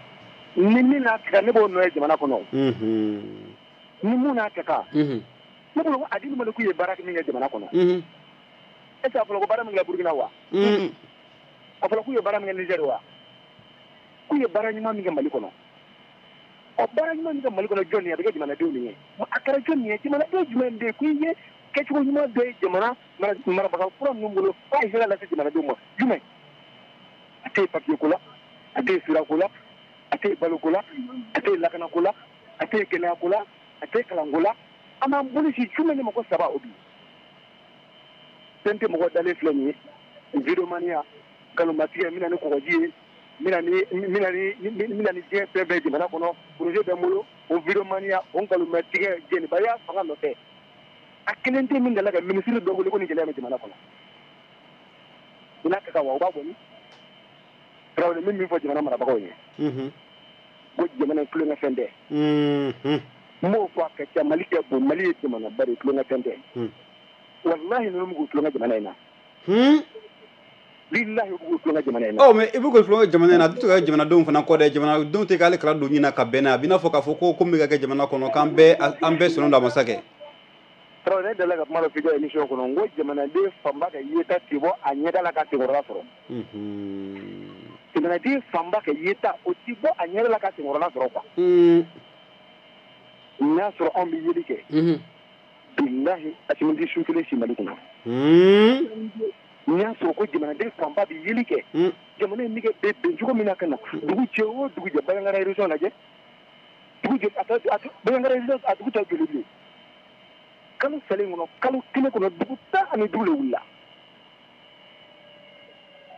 S3: Ni min n'a ka kan, ne b'o nɔ ye jamana kɔnɔ. Ni mun n'a ka kan. Ne bolo ko a di ma k'u ye baara min kɛ jamana kɔnɔ. Est ce que a fɔra ko baara min kɛ Burukina wa? A fɔra k'u ye baara min kɛ Niger wa? K'u ye baara ɲuman min kɛ Mali kɔnɔ. Ɔ, baara ɲuman min kɛ Mali kɔnɔ, jɔn ye? A bɛ kɛ jamanadenw de ye. A kɛra jɔn ye? Jamanaden jumɛn de ye k'i ye kɛcogo ɲuman dɔ ye jamana marabaga kura ninnu bolo k'a ye hɛrɛ lase jamanadenw ma? Jumɛn? A tɛ yen papier ko la, a tɛ yen sira ko la, a tɛ yen baloko la, a tɛ yen lakanako la, a tɛ yen kɛnɛyako la, a tɛ yen kalanko la. An b'an bolo si jumɛn de ma ko saba o bi? Fɛn tɛ mɔgɔ dalen filɛ nin ye, videomaniya, nkalonmatigɛ, n bɛna ni kɔgɔji ye, n bɛna ni diɲɛ fɛn bɛɛ jamana kɔnɔ, projet bɛ n bolo, o videomaniya, o nkalonmatigɛ, jɛnibaya fanga nɔfɛ. A kelen tɛ min delila ka minisiri dɔ wele ko nin gɛlɛya bɛ jamana kɔnɔ. U n'a ka kan wa, u b'a bɔ ni? Tarawele, min fɔ jamana marabagaw ye. Ko jamana tulonkɛ fɛn tɛ. N b'o fɔ a ka ca, Mali ka bon, Mali ye jamanaba de ye, tulonkɛ fɛn tɛ. Walahi ninnu bɛ k'u tulonkɛ jamana in na. Bilahi u bɛ k'u tulonkɛ jamana in na.
S2: Ɔ, mais i bɛ k'u tulonkɛ jamana in na, a tɛ ka kɛ jamanadenw fana kɔ dɛ. Jamanadenw tɛ k'ale kala don ɲin na ka bɛn n'a ye. A b'i n'a fɔ k'a fɔ ko min bɛ ka kɛ jamana kɔnɔ, k'an bɛɛ sɔnnen don a ma sa kɛ.
S3: Tarawele, ne delila ka kuma dɔ f'i ka émission kɔnɔ, n ko jamanaden fanba ka yeta tɛ bɔ a ɲɛda la ka senkɔrɔla sɔrɔ. Jamanaden fanba ka yeta o ti bɔ a ɲɛ la ka senkɔrɔla sɔrɔ quoi. N'a sɔrɔ anw bɛ yeli kɛ. Bilahi Assimi tɛ su kelen si Mali kɔnɔ. N'i y'a sɔrɔ ko jamanaden fanba bɛ yeli kɛ. Jamana in bɛ kɛ bɛn cogo min na ka na dugu jɛ o dugu jɛ Bandiagara région lajɛ. Dugu jɛ a Bandiagara région a dugu tɔ joli bilen. Kalo salen kɔnɔ kalo kelen kɔnɔ dugu 15 de wulila.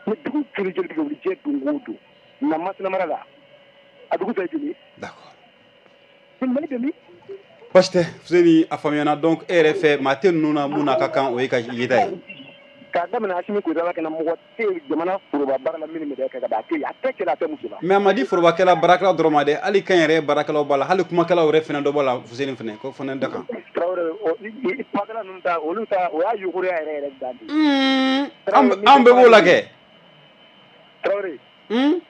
S3: Mais dugu joli joli bɛ ka wuli diɲɛ don o don. Na Masina mara la a dugu tɔ joli.
S2: D'accord.
S3: Mali bɛ min?
S2: Baasi tɛ Fuseni, a faamuyana. Donc e yɛrɛ fɛ maa tɛ ninnu na mun n'a ka kan o ye ka yeta ye.
S3: K'a daminɛ Assimi Goïta la ka na mɔgɔ tɛ jamana foroba baara la min bɛ kɛ ka ban a tɛ yen, a tɛ cɛ la a tɛ muso la.
S2: Mais a ma di forobakɛla baarakɛla dɔrɔn ma dɛ, hali kɛnyɛrɛye baarakɛlaw b'a la, hali kumakɛlaw yɛrɛ fana dɔ b'a la Fuseni fana ko fana da kan.
S3: Tarawele kumakɛla ninnu ta olu ta o y'a yuguruya yɛrɛ yɛrɛ dan de.
S2: An bɛɛ b'o la kɛ.
S3: Tarawele. N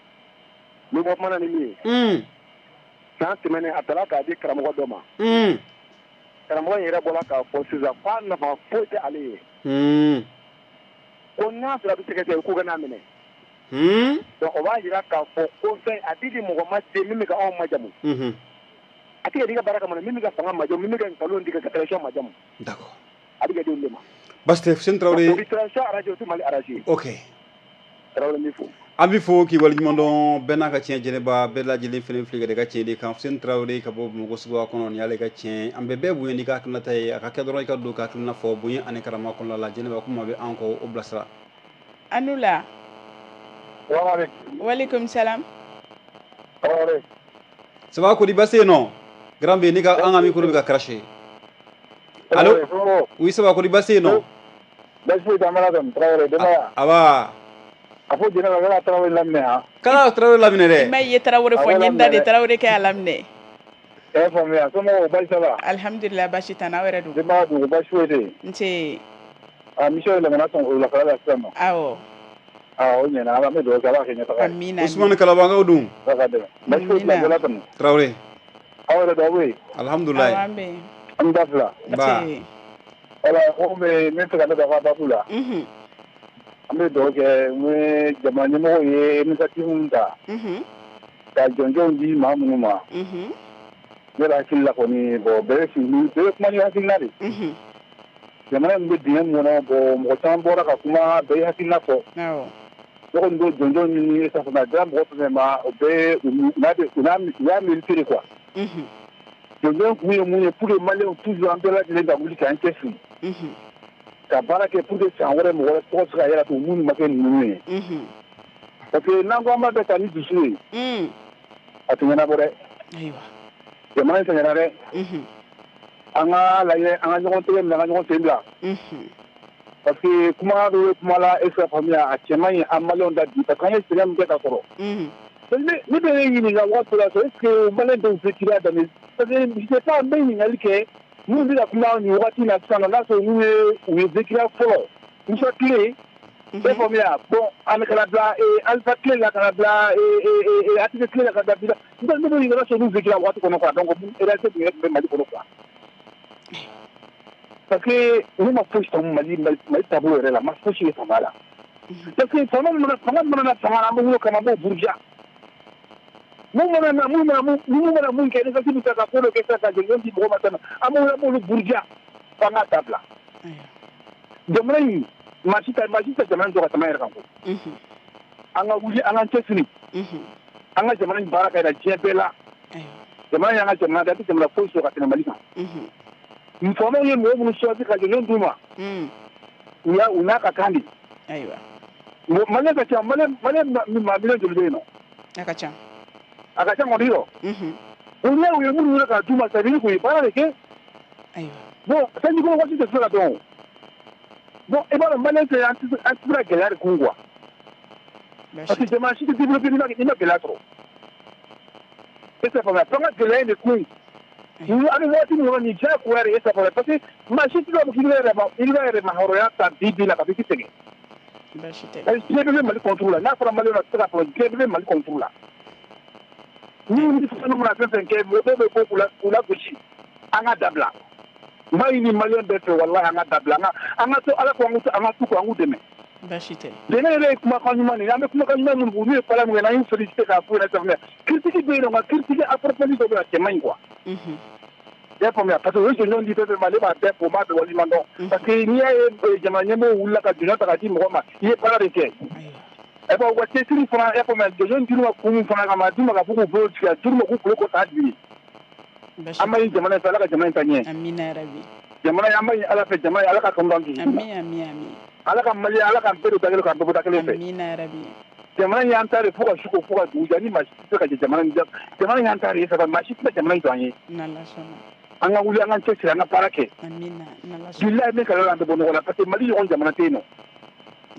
S3: bɛ bɔ kuma na ni min ye. San tɛmɛnen a taara k'a di karamɔgɔ dɔ ma. Karamɔgɔ in yɛrɛ bɔra k'a fɔ sisan k'a nafa foyi tɛ ale ye. Ko n'a sɔrɔ a bɛ sɛgɛsɛgɛ k'u ka n'a minɛ. Donc o b'a jira k'a fɔ ko fɛn a tɛ di mɔgɔ ma ten min bɛ ka anw majamu. A tɛ ka di ka baara kama min bɛ ka fanga majamu, min bɛ ka nkalon tigɛ ka transition majamu.
S2: D'accord.
S3: A bɛ ka di olu de ma.
S2: Baasi tɛ Fuseni Tarawele.
S3: O bɛ transition arrangé o tɛ Mali arrangé.
S2: Ok.
S3: Tarawele n b'i fo.
S2: An bɛ fo k'i waleɲuman dɔn bɛɛ n'a ka tiɲɛ jɛnɛba bɛɛ lajɛlen fana filɛ ka ka tiɲɛ de kan. Fuseni Tarawele ka bɔ Bamakɔ suguba kɔnɔ nin y'ale ka tiɲɛ. An bɛ bɛɛ bonya n'i ka hakilinata ye, a ka kɛ dɔrɔn i ka don ka hakilina fɔ bonya ani karama kɔnɔna la. Jɛnɛba kuma bɛ an kɔ o bilasira.
S4: Anula. Waaleykum salam.
S2: Ça va kodi baasi yen nɔ? Grand B n'i ka an ka micro bɛ ka cracher. Allo. Oui, ça va kodi baasi yen nɔ?
S3: Baasi foyi tɛ an bɛ la Tarawele denbaya.
S2: Aba.
S3: A fɔ jɛnɛba kana Tarawele laminɛ han.
S2: Kana Tarawele laminɛ dɛ.
S4: I ma ye Tarawele fɔ n ye n da de Tarawele kɛ a laminɛ.
S3: E y'a faamuya somɔgɔw baasi t'a la.
S4: Alihamudulila baasi t'an na aw yɛrɛ dun.
S3: Denbaya dun baasi foyi tɛ yen.
S4: Nse.
S3: A mission yɛlɛmana sɔn wulafɛla la sisan nɔ.
S4: Awɔ.
S3: Aa o ɲɛna Ala bɛ dugawu kɛ Ala k'a kɛ ɲɛtaga ye.
S4: Amina.
S2: Usumani Kalabankaw dun.
S3: Ala k'a dɛmɛ. Baasi foyi tɛ la tɛmɛ.
S2: Tarawele.
S3: Aw yɛrɛ dun aw bɛ yen.
S2: Alihamudulila.
S4: Awɔ an bɛ yen.
S3: An da fila.
S2: Nba.
S3: Wala ko bɛ n bɛ fɛ ka ne da ka babu la. An bɛ dugawu kɛ n ye jamana ɲɛmɔgɔw ye initiative min ta. Ka jɔnjɔnw di maa minnu ma. Ne yɛrɛ hakili la kɔni bon bɛɛ bɛ sigi bɛɛ bɛ kuma ni hakilina de. Jamana in bɛ dingɛ min kɔnɔ bon mɔgɔ caman bɔra ka kuma bɛɛ ye hakilina fɔ. Ne kɔni bɛ jɔnjɔn ɲini sisan a dira mɔgɔ fɛn fɛn ma o bɛɛ u y'a mérité de quoi. Jɔnjɔn kun ye mun ye pour que maliyɛnw toujours an bɛɛ lajɛlen ka wuli k'an cɛsiri. Ka baara kɛ pour que san wɛrɛ mɔgɔ wɛrɛ tɔgɔ se ka yɛlɛ tugun minnu ma kɛ ninnu ye. Parce que n'an ko an b'a bɛɛ ta ni dusu ye. A tɛ ɲɛnabɔ dɛ. Jamana in sɛgɛnna dɛ. An ka lajɛ an ka ɲɔgɔn tɛgɛ minɛ an ka ɲɔgɔn sen bila. Parce que kuma dɔ bɛ kuma la e se ka faamuya a cɛ man ɲi an maliyɛnw da bi parce que an ye sɛgɛn min kɛ ka kɔrɔ. Ne bɛ ne ɲininka waati dɔ la est ce que maliyɛn dɔw bɛ kiriya daminɛ parce que je sais pas n bɛ ɲininkali kɛ minnu bɛ ka kuma nin wagati in na sisan nɔ n'a sɔrɔ n'u ye u ye vécu fɔlɔ Musa tile e faamuya bon an kana bila Alpha tile la kana bila ATT tile la ka bila bi la ne bɛ ɲininka n'a sɔrɔ n'u vécu waati kɔnɔ quoi donc réalité tun yɛrɛ tun bɛ Mali kɔnɔ quoi. Parce que ne ma fosi faamu Mali Mali taabolo yɛrɛ la, ma fosi de faamu a la. Parce que fanga mana na fanga la an bɛ wuli o kama an b'o buruja. Mun mana na mun mana mun kɛ ni bɛ ta ka ko dɔ kɛ sisan ka jɔnjɔn di mɔgɔ ma sisan an b'o an b'olu buruja f'an k'a dabila. Jamana in maa si tɛ jamana in jɔ ka tɛmɛ an yɛrɛ kan koyi. An ka wuli an k'an cɛsiri. An ka jamana in baara ka yira diɲɛ bɛɛ la. Jamana in y'an ka jamana de ye, an tɛ jamana foyi sɔrɔ ka tɛmɛ Mali kan. Faamaw ye mɔgɔ minnu choisi ka jɔnjɔn d'u ma. U n'a ka kan de.
S4: Ayiwa.
S3: Maliyɛn ka ca, maliyɛn maa miliyɔn joli bɛ yen nɔ?
S4: A ka ca.
S3: A ka ca kɔni yɔrɔ. U ye minnu wele k'a d'u ma c'est à dire k'u ye baara de kɛ.
S4: Ayiwa.
S3: Bon sanji ko waati tɛ se ka dɔn o. Bon i b'a dɔn maliyɛn tɛ an tɛ se ka gɛlɛya de kun quoi. Parce que jamana si tɛ développé n'i ma gɛlɛya sɔrɔ. E tɛ faamuya f'an ka gɛlɛya in de kun. An bɛ waati min kɔnɔ nin diyagoya de e tɛ faamuya parce que maa si tɛ se k'a fɔ k'i bɛ yɛrɛma hɔrɔnya ta bi bi in na ka fɔ k'i sɛgɛn.
S4: Baasi tɛ.
S3: Diɲɛ bɛɛ bɛ Mali contre la n'a fɔra maliyɛnw na a tɛ se k'a fɔ diɲɛ bɛɛ bɛ Mali contre la. Ni fɛn mana fɛn fɛn kɛ mɔgɔ dɔw bɛ bɔ k'u lagosi an ka dabila. N b'a ɲini maliyɛn bɛɛ fɛ walahi an ka dabila an ka to Ala ko an ka to an k'u dɛmɛ.
S4: Baasi tɛ.
S3: Jɛnɛ yɛrɛ ye kumakan ɲuman de ye, an bɛ kumakan ɲuman minnu fɔ, n'u ye baara min kɛ, n'an y'u félicité k'a f'u ɲɛna sisan, critique bɛ yen nɔ, nka critique approfondi dɔ bɛ yen, a cɛ man ɲi quoi. I y'a faamuya, parce que u ye jɔnjɔn di fɛn fɛn ma, ne b'a bɛɛ fo, n b'a bɛɛ waleɲuman dɔn. Parce que n'i y'a ye jamana ɲɛmɔgɔw wulila ka jɔnjɔn ta k'a di mɔgɔ ma, i ye baara de kɛ. Ɛ bon, u ka cɛsiri fana, i y'a faamuya, jɔnjɔn dir'u ma kun min fana kama, a d'u ma k'a fɔ k'u bolo tigɛ, a dir'u ma k'u bolo kɔ k'a di. An b'a ɲini jamana in fɛ, Ala ka jamana in ta ɲɛ.
S4: Amina yarabi.
S3: Jamana in, an b'a ɲini Ala fɛ, jamana in, Ala ka kanu don an dusukun na.
S4: Ami ami ami.
S3: Ala ka Mali, Ala k'an bɛɛ don da kelen, k'an bɛɛ bɔ da kelen fɛ.
S4: Amina yarabi.
S3: Jamana in y'an ta de fo ka su ko fo ka dugu jɛ, ni maa si tɛ se ka jɛ jamana in, jamana in y'an ta de ye, saba maa si tɛ se jamana in jɔ an ye.
S4: N'Ala sɔnna.
S3: An ka wuli, an k'an cɛsiri, an ka baara kɛ.
S4: Amina, n'Ala sɔnna.
S3: Bilahi, ne kalan an bɛ bɔ nɔgɔ la, parce que Mali ɲɔgɔn jamana tɛ yen nɔ.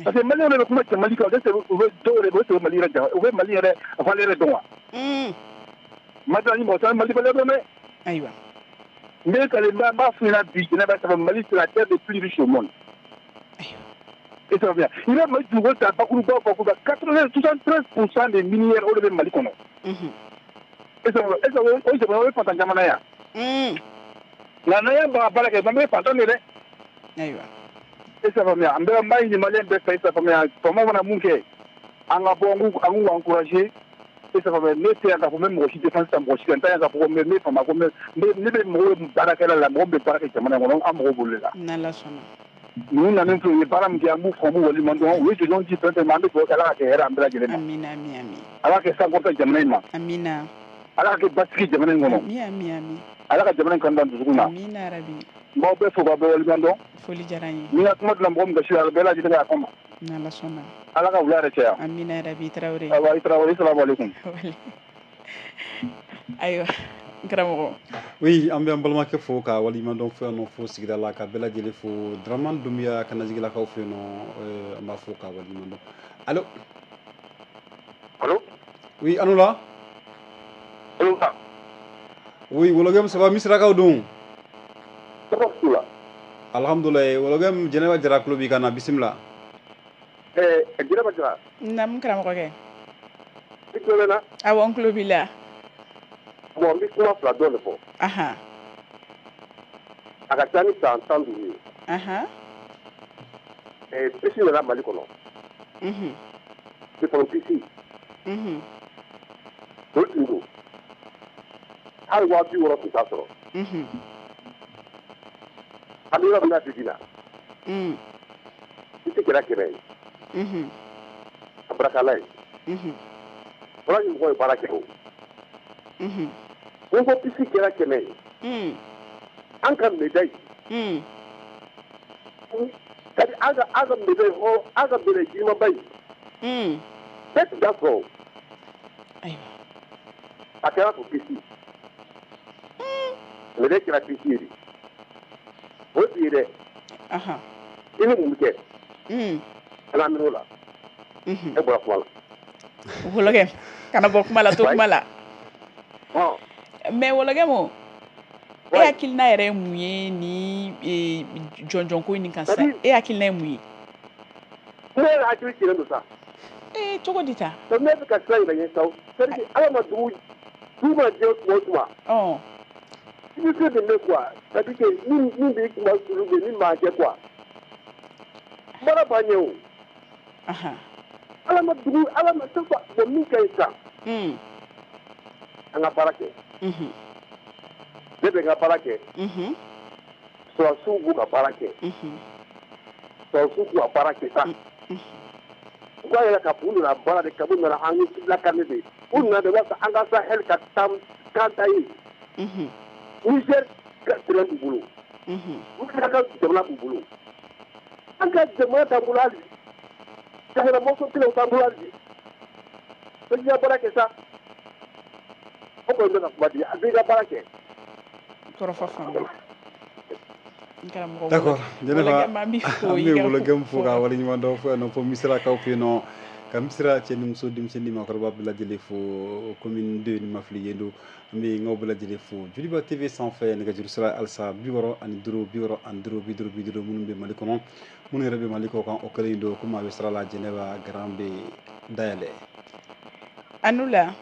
S3: Parce que Maliyɛnw de bɛ kuma cɛ Mali kan, u bɛ dɔw yɛrɛ bɛ Mali yɛrɛ, u bɛ Mali yɛrɛ valeur yɛrɛ dɔn wa? Mali ni mɔgɔ caman Mali valeur dɔn dɛ.
S4: Ayiwa.
S3: N bɛ kale, n b'a f'u ɲɛna bi, Jɛnɛba, saba Mali c'est la terre des plus riches au monde. Et ça va bien. I bɛ Mali dugukolo ta bakuruba bakuruba, 73% des minières, o de bɛ Mali kɔnɔ. Et ça va, est-ce que o jamana o ye fantan jamana ye wa? Nka n'an y'an ban ka baara kɛ, an bɛ fantan de dɛ.
S4: Ayiwa.
S3: Et ça va bien. An bɛ n b'a ɲini Maliyɛn bɛɛ fɛ, ça va bien. Faamaw mana mun kɛ, an ka bɔ, an k'u encourager. Et ça va bien. Ne tɛ yan k'a fɔ n bɛ mɔgɔ si défense ta mɔgɔ si kan. N tɛ yan k'a fɔ ko ne faama ko ne bɛ mɔgɔw baarakɛla la, mɔgɔ min bɛ baara kɛ jamana in kɔnɔ, an mago b'olu de la.
S4: N'Ala sɔnna.
S3: Ninnu nalen filɛ, u ye baara min kɛ, an b'u fo, an b'u waleɲuman dɔn. U ye jɔnjɔn di fɛn fɛn ma, an bɛ dugawu kɛ, Ala ka kɛ hɛrɛ an bɛɛ lajɛlen ma.
S4: Amina ami ami.
S3: Ala ka kɛ sankɔrɔta jamana in ma.
S4: Amina.
S3: Ala ka kɛ basigi jamana in kɔnɔ.
S4: Ami ami ami.
S3: Ala ka jamana in kanu don an dusukun na.
S4: Amina yarabi.
S3: N b'aw bɛɛ fo k'aw bɛɛ waleɲuman dɔn.
S4: Foli diyara n ye.
S3: Ni n ka kuma dilan mɔgɔ min gasi la, bɛɛ lajɛlen ka yafa n ma.
S4: N'Ala sɔnna.
S3: Ala ka wula yɛrɛ caya.
S4: Amina yarabi, Tarawele.
S3: Awa, i Tarawele, salamu aleykum.
S4: Ayiwa, n karamɔgɔ.
S2: Oui, an bɛ an balimakɛ fo ka waleɲuman dɔn fo yan nɔ, fo sigida la, ka bɛɛ lajɛlen fo. Dramane Doumbia Kanajigilakaw fɛ yen nɔ, an b'a fo ka waleɲuman dɔn. Allo.
S3: Allo.
S2: Oui, Anoula.
S3: Allo.
S2: Oui, Wologem, ça va, Misirakaw dun?
S3: Tɔgɔ t'u la.
S2: Alhamdoulilah, Wologem, Jɛnɛba Jara tulo b'i kan na, bisimila.
S3: Jɛnɛba Jara.
S4: Naamu, karamɔgɔkɛ.
S3: I tulo bɛ n na?
S4: Awɔ, n tulo b'i la.
S3: Bon, n bɛ kuma fila dɔrɔn de fɔ. A ka ca ni san 15 ye. Pisi nana Mali kɔnɔ. Téléphone pisi. O tun don. Hali 60 000 tun t'a sɔrɔ. An bɛ yɔrɔ min na bi bi in na. Pisi kɛra 100 ye. A barakala ye. Fɔlɔ ni mɔgɔw ye baara kɛ o. N ko pisi kɛra 100 ye. An ka médaille. C'est-à-dire an ka médaille hɔrɔn, an ka médaille girinmanba in. Bɛɛ tun t'a sɔrɔ o.
S4: Ayiwa.
S3: A kɛra ko pisi. Médaille kɛra pisi ye de. O tun ye dɛ. I ni mun bɛ kɛ? Ala minɛ o la. E bɔra kuma la.
S4: Wolokɛ, kana bɔ kuma la, to kuma la. Mais Wolokɛ mo, e hakilina yɛrɛ ye mun ye ni jɔnjɔnko in kan sisan? E hakilina ye mun ye?
S3: Ne yɛrɛ hakili cilen don sa.
S4: Ee, cogo di ta?
S3: Ne bɛ ka sira yira n ye sa. C'est à dire Ala ma dugu dugu mana jɛ tuma o tuma. I bɛ se de ne quoi. C'est à dire que min b'i kuma sulu bɛ min m'a kɛ quoi. Baara b'a ɲɛ o. Ala ma dugu Ala ma chaque fois bon min ka ɲi sisan. An ka baara kɛ. Ne bɛ n ka baara kɛ. Sɔrɔdasiw b'u ka baara kɛ. Sɔrɔdasiw k'u ka baara kɛ sa. U k'a yɛrɛ k'a fɔ u nana baara de kama, u nana an lakana de. U nana de walasa an ka Sahel ka taa kan ta ye. Niger ka terrain b'u bolo. Burkina ka jamana b'u bolo. An ka jamana t'an bolo hali bi. Sahel mɔgɔ kelen t'an bolo hali bi. Bɛɛ k'i ka baara kɛ sa. O kɔni bɛ ka kuma di, a bɛɛ ka baara kɛ.
S4: Kɔrɔfɔ faamu.
S2: D'accord, Jɛnɛba, an bɛ Wologem fo ka waleɲuman dɔn fo yan nɔ, fo Misirakaw fɛ yen nɔ, ka Misira cɛ ni muso, denmisɛnnin ni maakɔrɔba bɛɛ lajɛlen fo, commune 2 ni ma fili yen don, an bɛ n k'aw bɛɛ lajɛlen fo. Joliba TV sanfɛ, nɛgɛjuru sira halisa 65 65 50 50, minnu bɛ Mali kɔnɔ, minnu yɛrɛ bɛ Mali kɔ kan, o kɛlen don komi a bɛ sira la, Jɛnɛba garan bɛ dayɛlɛ.
S4: Anoula.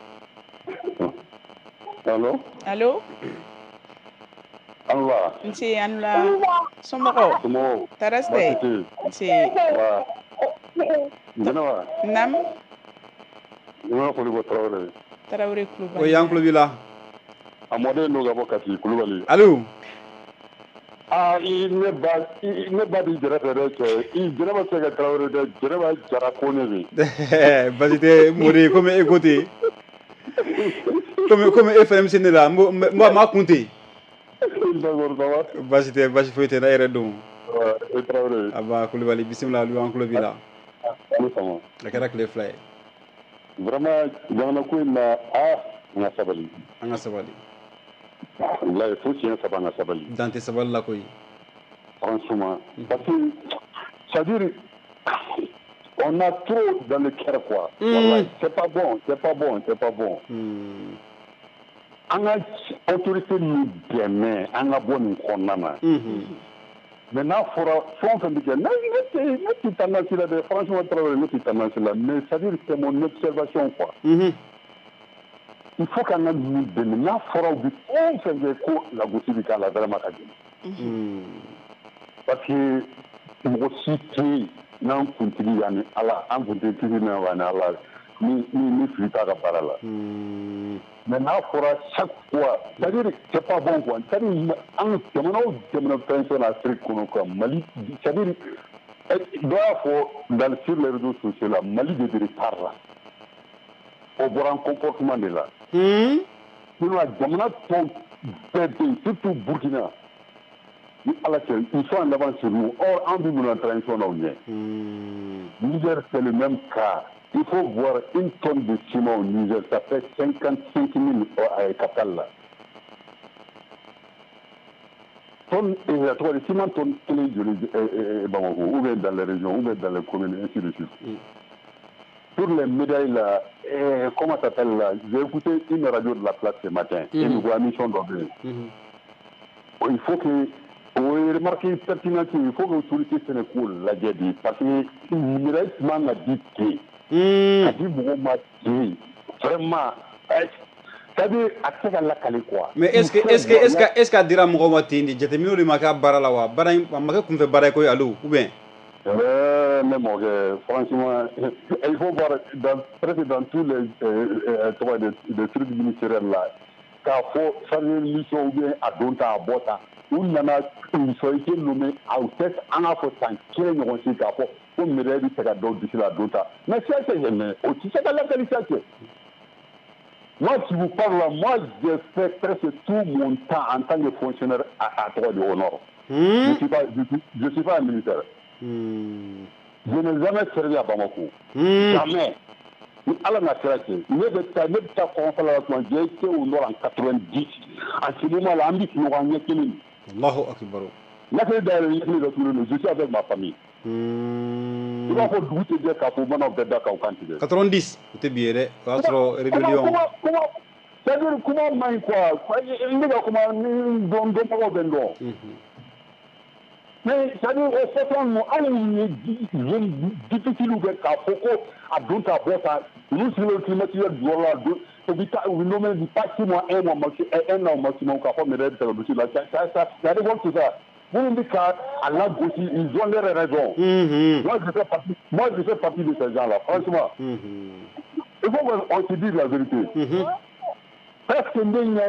S5: Allo.
S4: Allo.
S5: Anoula.
S4: Nse, Anoula. Somɔgɔw?
S5: Somɔgɔw?
S4: Tɔɔrɔ si tɛ.
S5: Baasi tɛ yen.
S4: Nse.
S5: Wa.
S3: Jɛnɛba.
S4: Naam.
S3: I b'a foli bɔ Tarawele.
S4: Tarawele Kulubali.
S2: O y'an tulo b'i la.
S3: A mɔden don ka bɔ Kati Kulubali.
S2: Allo.
S3: Aa i ne ba ne ba b'i jɛrɛ fɛ dɛ cɛ i Jɛnɛba tɛ se ka Tarawele dɛ Jɛnɛba Jara Kone de.
S2: Basi tɛ mɔden komi e ko ten. Komi e fana bɛ se ne la n b'a kun ten.
S3: D'accord, ça va.
S2: Basi tɛ basi foyi tɛ ne yɛrɛ don.
S3: E Tarawele.
S2: Aba Kulubali bisimila Aliou an tulo b'i la.
S3: Ani sama.
S2: A kɛra tile 2 ye.
S3: Vraiment jamana ko in na an ka sabali.
S2: An ka sabali.
S3: Wallahi fo siɲɛ 3 an ka sabali.
S2: Dan tɛ sabali la koyi.
S3: Franchement parce que c'est-à-dire on a trop dans le cœur quoi. Wallahi c'est pas bon, c'est pas bon, c'est pas bon. An ka autorité ninnu dɛmɛ an ka bɔ nin kɔnɔna na. Mais n'a fɔra fɛn o fɛn bɛ kɛ ne tɛ tendance la dɛ franchement Tarawele ne tɛ tendance la mais c'est-à-dire c'est mon observation quoi. Il faut qu'an ka ninnu dɛmɛ n'a fɔra u bɛ fɛn o fɛn kɛ ko lagosi bɛ k'a la vraiment ka gɛlɛn. Parce que mɔgɔ si tɛ yen n'an kuntigi yanni Ala an kuntigi yanni Ala ni fili t'a ka baara la. Mais n'a fɔra chaque fois c'est-à-dire c'est pas bon quoi c'est-à-dire an jamana o jamana fɛn fɛn Afrique kɔnɔ quoi Mali c'est-à-dire dɔ y'a fɔ dans sur les réseaux sociaux la Mali de bɛ retard la o bɔra an comportement de la. Sinon jamana tɔw bɛɛ bɛ yen surtout Burkina ni Ala cɛ ils sont en avance sur nous or an bɛ mun na transition na u ɲɛ. Niger c'est le même cas. Il faut voir une tonne de ciment au Niger, ça fait 55 000 à capital là. Tonne, et ciment tonne clé de Bamako, ou bien dans les régions, ou bien dans les communes, ainsi de suite. Pour les médailles là, comment ça s'appelle là? J'ai écouté une radio de la place ce matin, et nous voyons mission d'ordre. Il faut que on remarque pertinence, il faut que l'autorité sénégalaise la dit, parce que une médaille m'a dit que a di mɔgɔw ma ten vraiment c'est-à-dire a tɛ se ka lakale quoi.
S2: Mais est-ce que a dira mɔgɔw ma ten de jateminɛw de ma k'a baara la wa baara in a ma kɛ kunfɛ baara ye koyi Aliou ou bien.
S3: Ne mɔkɛ franchement il faut voir dans presque dans tous les des trucs ministériels là k'a fɔ chargé de mission ou bien a don ta a bɔ ta u nana ils ont été nommés aw tɛ an k'a fɔ san kelen ɲɔgɔn si k'a fɔ ko médaille bɛ se ka dɔw disi la don ta mais ça c'est mais o tɛ se ka lakali ça cɛ. Moi qui vous parle là, moi j'ai fait presque tout mon temps en tant que fonctionnaire à tɔgɔ de au nord. Je suis pas un militaire. Je n'ai jamais servi à Bamako. Jamais. Ni Ala n'a kira cɛ ne bɛ taa kɔngɔfala la tuma j'ai été au nord en 90 en ce moment là an bɛ sunɔgɔ an ɲɛ kelen.
S2: Allahu akbar.
S3: Ɲɛ dayɛlɛ ɲɛ kelen datugulen don je suis avec ma famille. I b'a fɔ dugu tɛ jɛ k'a fɔ bamanan bɛɛ da k'aw kan tigɛ.
S2: 90 o tɛ bi ye dɛ o y'a sɔrɔ rébellion.
S3: Kuma c'est-à-dire kuma man ɲi quoi ne ka kuma ni dɔnbagaw bɛ n dɔn. Mais c'est-à-dire o fɔtɔ ninnu anw ye zone difficile kɛ k'a fɔ ko a don ta bɔ ta ninnu sigilen climatiseur jukɔrɔ la don u bɛ taa u bɛ nommé pas 6 mois 1 mois maxi 1 an maximum k'a fɔ médaille bɛ ta ka don la ça ça révolte ça. Minnu bɛ ka a lagosi ils ont leur raison. Moi je fais partie de ces gens-là franchement. Il faut qu'on se dise la vérité. Presque ne ka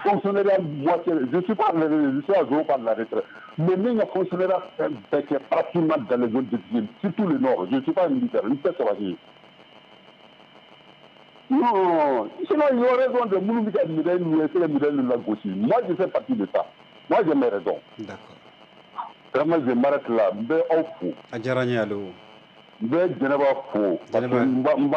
S3: fonctionnaire moitié je suis pas je suis à zéro pas de la retraite mais ne ka fonctionnaire fɛn bɛɛ kɛ pratiquement dans les zones difficiles surtout le nord je suis pas un militaire n tɛ sɔrɔsi. Non sinon ils ont raison de minnu bɛ ka médaille ninnu essayer ka médaille ninnu lagosi moi je fais partie de ça moi j'ai mes raisons.
S2: D'accord.
S3: Vraiment je m'arrête là n bɛ aw fo.
S2: A diyara n ye Aliou.
S3: N bɛ Jɛnɛba fo. Jɛnɛba n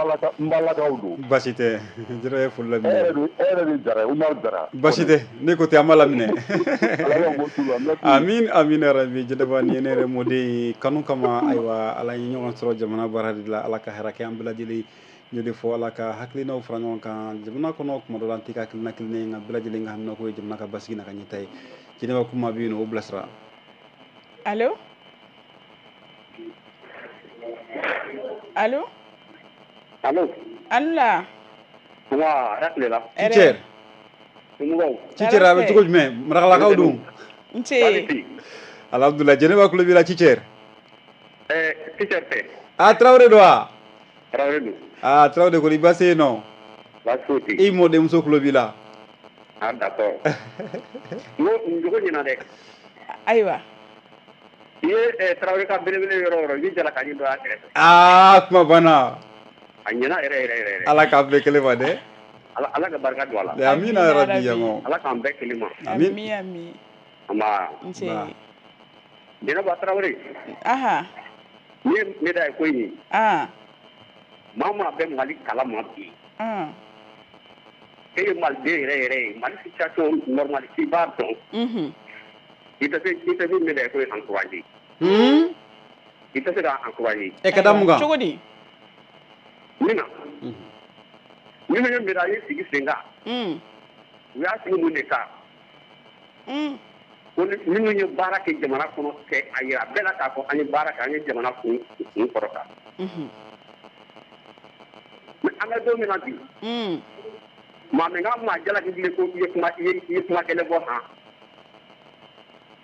S3: balakaw don.
S2: Baasi tɛ Jɛnɛba ye foli laminɛ.
S3: E yɛrɛ de Jara ye Umaru Jara.
S2: Baasi tɛ ne ko ten an b'a laminɛ.
S3: Ala k'an bɔ tu la.
S2: Amin amin yarabi Jɛnɛba nin ye ne yɛrɛ mɔden ye kanu kama ayiwa Ala ye ɲɔgɔn sɔrɔ jamana baara de la Ala ka hɛrɛ kɛ an bɛɛ lajɛlen n y'o de fɔ Ala ka hakilinaw fara ɲɔgɔn kan jamana kɔnɔ kuma dɔ la an tɛ ka hakilina kelen ye nka bɛɛ lajɛlen ka haminako ye jamana ka basigi n'a ka ɲɛtaa ye Jɛnɛba kuma bɛ yen nɔ o bilasira.
S4: Allo. Allo.
S5: Allo.
S4: Allo.
S5: Wa, hɛrɛ la.
S2: Teacher. Teacher a bɛ cogo jumɛn Marakalakaw dun.
S4: N ce.
S2: Alhamdulillah Jɛnɛba tulo b'i la teacher.
S5: Teacher tɛ.
S2: Ah, Traoré don wa?
S3: Traoré don.
S2: Ah, Traoré kɔni baasi yen nɔ?
S3: Baasi foyi tɛ
S2: yen. I mɔdenmuso tulo b'i la.
S3: Ah, d'accord. N ko nin jogo ɲɛna dɛ.
S4: Ayiwa.
S3: I ye Traoré ka belebele yɔrɔ o yɔrɔ, i bɛ jalakani dɔ y'a kɛrɛfɛ.
S2: Aa, kuma banna.
S3: A ɲɛna yɛrɛ yɛrɛ yɛrɛ.
S2: Ala k'an bɛɛ kelen ma dɛ.
S3: Ala ka barika don a la.
S2: Amina yarabi ɲɔgɔn.
S3: Ala k'an bɛɛ kelen ma.
S4: Ami ami.
S3: Nba.
S4: Nse.
S3: Jɛnɛba Traoré.
S4: Aha.
S3: Ni ye médaille ko in ye.
S4: Ah.
S3: Maa maa bɛ Mali kalama bi.
S4: Ah.
S3: E ye Maliden yɛrɛ yɛrɛ ye. Mali situation normale k'i b'a dɔn.
S4: Unhun.
S3: I tɛ se médaille ko in encourager. I tɛ se k'a encourager.
S2: E ka da mun kan?
S4: Cogo di?
S3: Min na. Minnu ye médaille sigi sen kan. U y'a sigi mun de kan? Ko minnu ye baara kɛ jamana kɔnɔ kɛ a yira bɛɛ la k'a fɔ an ye baara kɛ, an ye jamana kun kɔrɔta. Mais an bɛ don min na bi. Maa min ka maa jalaki bilen ko i ye kuma kɛlɛ bɔ han.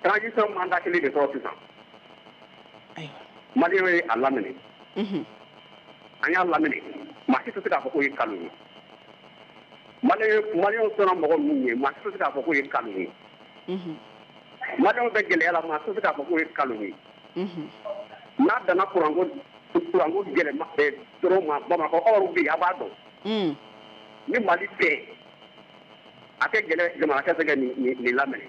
S3: Transition mandat kelen de sɔrɔ sisan. Maliyɛnw ye a laminɛ. An y'a laminɛ. Maa si tɛ se k'a fɔ k'o ye nkalon ye. Maliyɛnw sɔnna mɔgɔ minnu ye, maa si tɛ se k'a fɔ k'o ye nkalon ye. Maliyɛnw bɛ gɛlɛya la, maa si tɛ se k'a fɔ k'o ye nkalon ye. N'a danna kuranko gɛlɛma dɔrɔn ma Bamakɔ aw bɛ yen, a b'a dɔn. Ni Mali tɛ, a tɛ gɛlɛ jamana tɛ se ka nin laminɛ.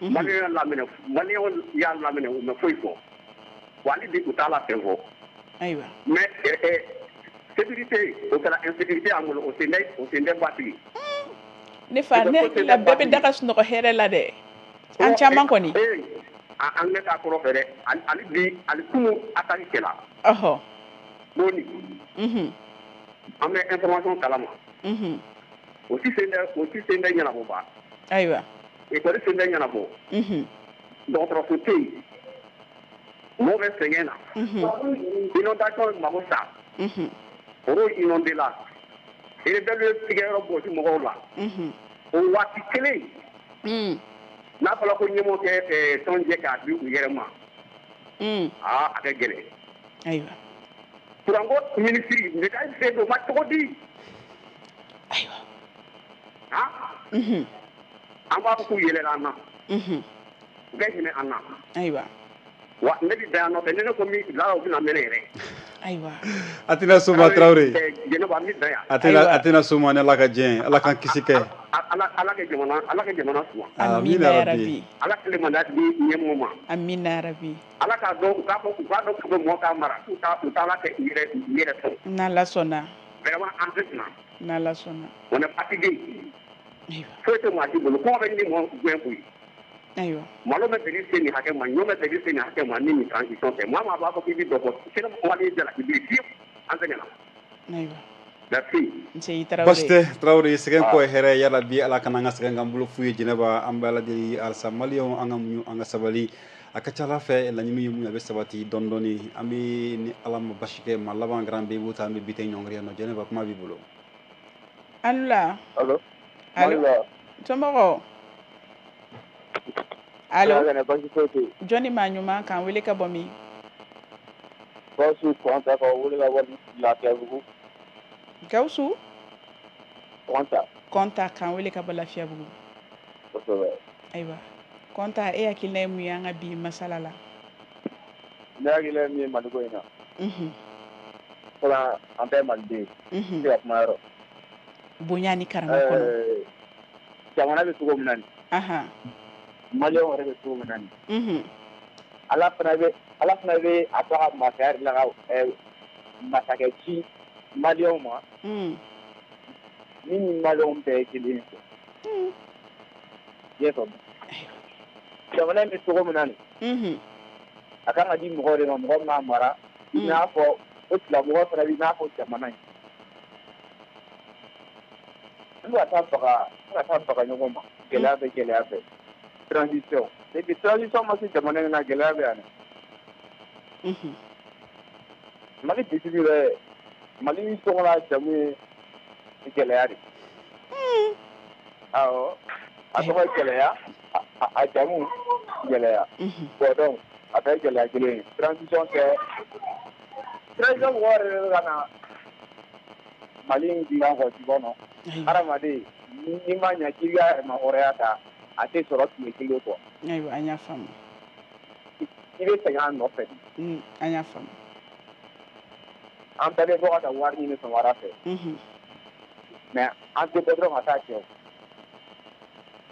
S3: Maliyɛnw y'a laminɛ, u ma foyi fɔ. Wa hali bi u t'a la fɛn fɔ.
S4: Ayiwa.
S3: Mais sécurité o kɛra insécurité y'an bolo, o sen tɛ basigi.
S4: Ne fa, ne hakili la bɛɛ bɛ da ka sunɔgɔ hɛrɛ la dɛ. An caman kɔni.
S3: An bɛ taa kɔrɔ fɛ dɛ. Hali bi, hali kunun attaque kɛla.
S4: Ɔhɔ.
S3: Boni. An bɛ information kalama. O si sen tɛ ɲɛnabɔ ba.
S4: Ayiwa.
S3: École sen tɛ ɲɛnabɔ. Dɔgɔtɔrɔso tɛ yen. Mɔgɔw bɛ sɛgɛn na. Inondation mago sa. Foro inondé la. Rebelle ye tigɛyɔrɔ gosi mɔgɔw la. O waati kelen. N'a fɔra ko ɲɛmɔgɔ kɛ tɔn jɛ k'a di u yɛrɛ ma. Aa, a ka gɛlɛn.
S4: Ayiwa.
S3: Kuranko minisiri médaille sen don ma cogo di?
S4: Ayiwa.
S3: Han? An b'a fɔ k'u yɛlɛla an na. U bɛ hinɛ an na.
S4: Ayiwa.
S3: Wa ne bɛ da yan nɔfɛ, ne ko min la u bɛna mɛnɛ yɛrɛ.
S4: Ayiwa.
S2: A tɛna soma Traoré.
S3: Jɛnɛba, n bɛ da yan.
S2: A tɛna soma, ni Ala ka diɲɛ, Ala k'an kisi kɛ.
S3: Ala ka jamana suma.
S4: Amina yarabi.
S3: Ala kelen man di ɲɛmɔgɔ ma.
S4: Amina yarabi.
S3: Ala k'a dɔn, u k'a dɔn k'u bɛ mɔgɔ k'a mara, u t'a kɛ u yɛrɛ sɔn.
S4: N'Ala sɔnna.
S3: Vraiment an tɛ sina.
S4: N'Ala sɔnna.
S3: On est fatigué. Foyi tɛ maa si bolo, kɔngɔ bɛ ni mɔgɔ gɛn koyi.
S4: Ayiwa.
S3: Malo bɛ segin se nin hakɛ ma, ɲɔ bɛ segin se nin hakɛ ma, ni nin transition tɛ. Maa maa b'a fɔ k'i bɛ dɔ fɔ, sini Mali jalaki bilen fiyewu, an sɛgɛnna.
S4: Ayiwa.
S3: Merci.
S2: Baasi tɛ Traoré, sɛgɛn kɔ ye hɛrɛ yala bi, Ala kana an ka sɛgɛn k'an bolo fu ye. Jɛnɛba, an bɛ Ala deli halisa Maliyɛnw an ka muɲu, an ka sabali. A ka ca Ala fɛ laɲini ye mun ye, a bɛ sabati dɔɔni dɔɔni. An bɛ ni Ala ma basi kɛ, maa laban kɛra an bɛ i ta, an bɛ bi tɛ ɲɔngiri yan nɔ. Jɛnɛba, kuma b'i bolo.
S4: Alula.
S5: Allo.
S4: Allo. Somɔgɔw? Allo. Jɔnni maa ɲuman k'an wele ka bɔ min?
S5: Gawusu Kɔnta ka wele ka bɔ Lafiyabugu.
S4: Gawusu?
S5: Kɔnta.
S4: Kɔnta k'an wele ka bɔ Lafiyabugu.
S5: Kosɛbɛ.
S4: Ayiwa. Kɔnta, e hakilina ye mun ye an ka bi masala la?
S5: Ne hakilina ye min ye Maliko in na. Fɔlɔ, an bɛɛ ye Maliden ye. Se ka kuma yɔrɔ.
S4: Bonya ni karama kɔnɔ.
S5: Jamana bɛ cogo min na nin. Maliyɛnw yɛrɛ bɛ cogo min na nin. Ala fana bɛ a to a ka masaya de la ka masakɛ ci Maliyɛnw ma. Min ni Maliyɛnw bɛɛ ye kelen ye. I y'a faamu? Jamana in bɛ cogo min na nin. A kan ka di mɔgɔw de ma, mɔgɔ min b'a mara. I n'a fɔ o tigilamɔgɔ fana bɛ i n'a fɔ jamana in. An bɛ ka taa baga ɲɔgɔn ma. Gɛlɛya bɛ gɛlɛya fɛ. Transition. Depuis transition ma se jamana in na, gɛlɛya bɛ yan dɛ. Mali bitigi yɛrɛ, Mali tɔgɔ n'a jamu ye gɛlɛya de. Awɔ. A tɔgɔ ye gɛlɛya, a jamu gɛlɛya. Bon donc a bɛɛ ye gɛlɛya kelen ye. Transition tɛ
S3: Transition mɔgɔw yɛrɛ de bɛ ka na Mali in dilan quoi, tu vois non? Hadamaden, n'i ma ɲɛ k'i ka yɛrɛmahɔrɔnya ta, a tɛ sɔrɔ tile kelen quoi.
S4: Ayiwa, an y'a faamu.
S3: I bɛ sɛgɛn a nɔfɛ.
S4: An y'a faamu.
S3: An bɛɛ bɛ bɔ ka taa wari ɲini sɔgɔmada fɛ. Mais an tɛ bɔ dɔrɔn ka taa kɛ o.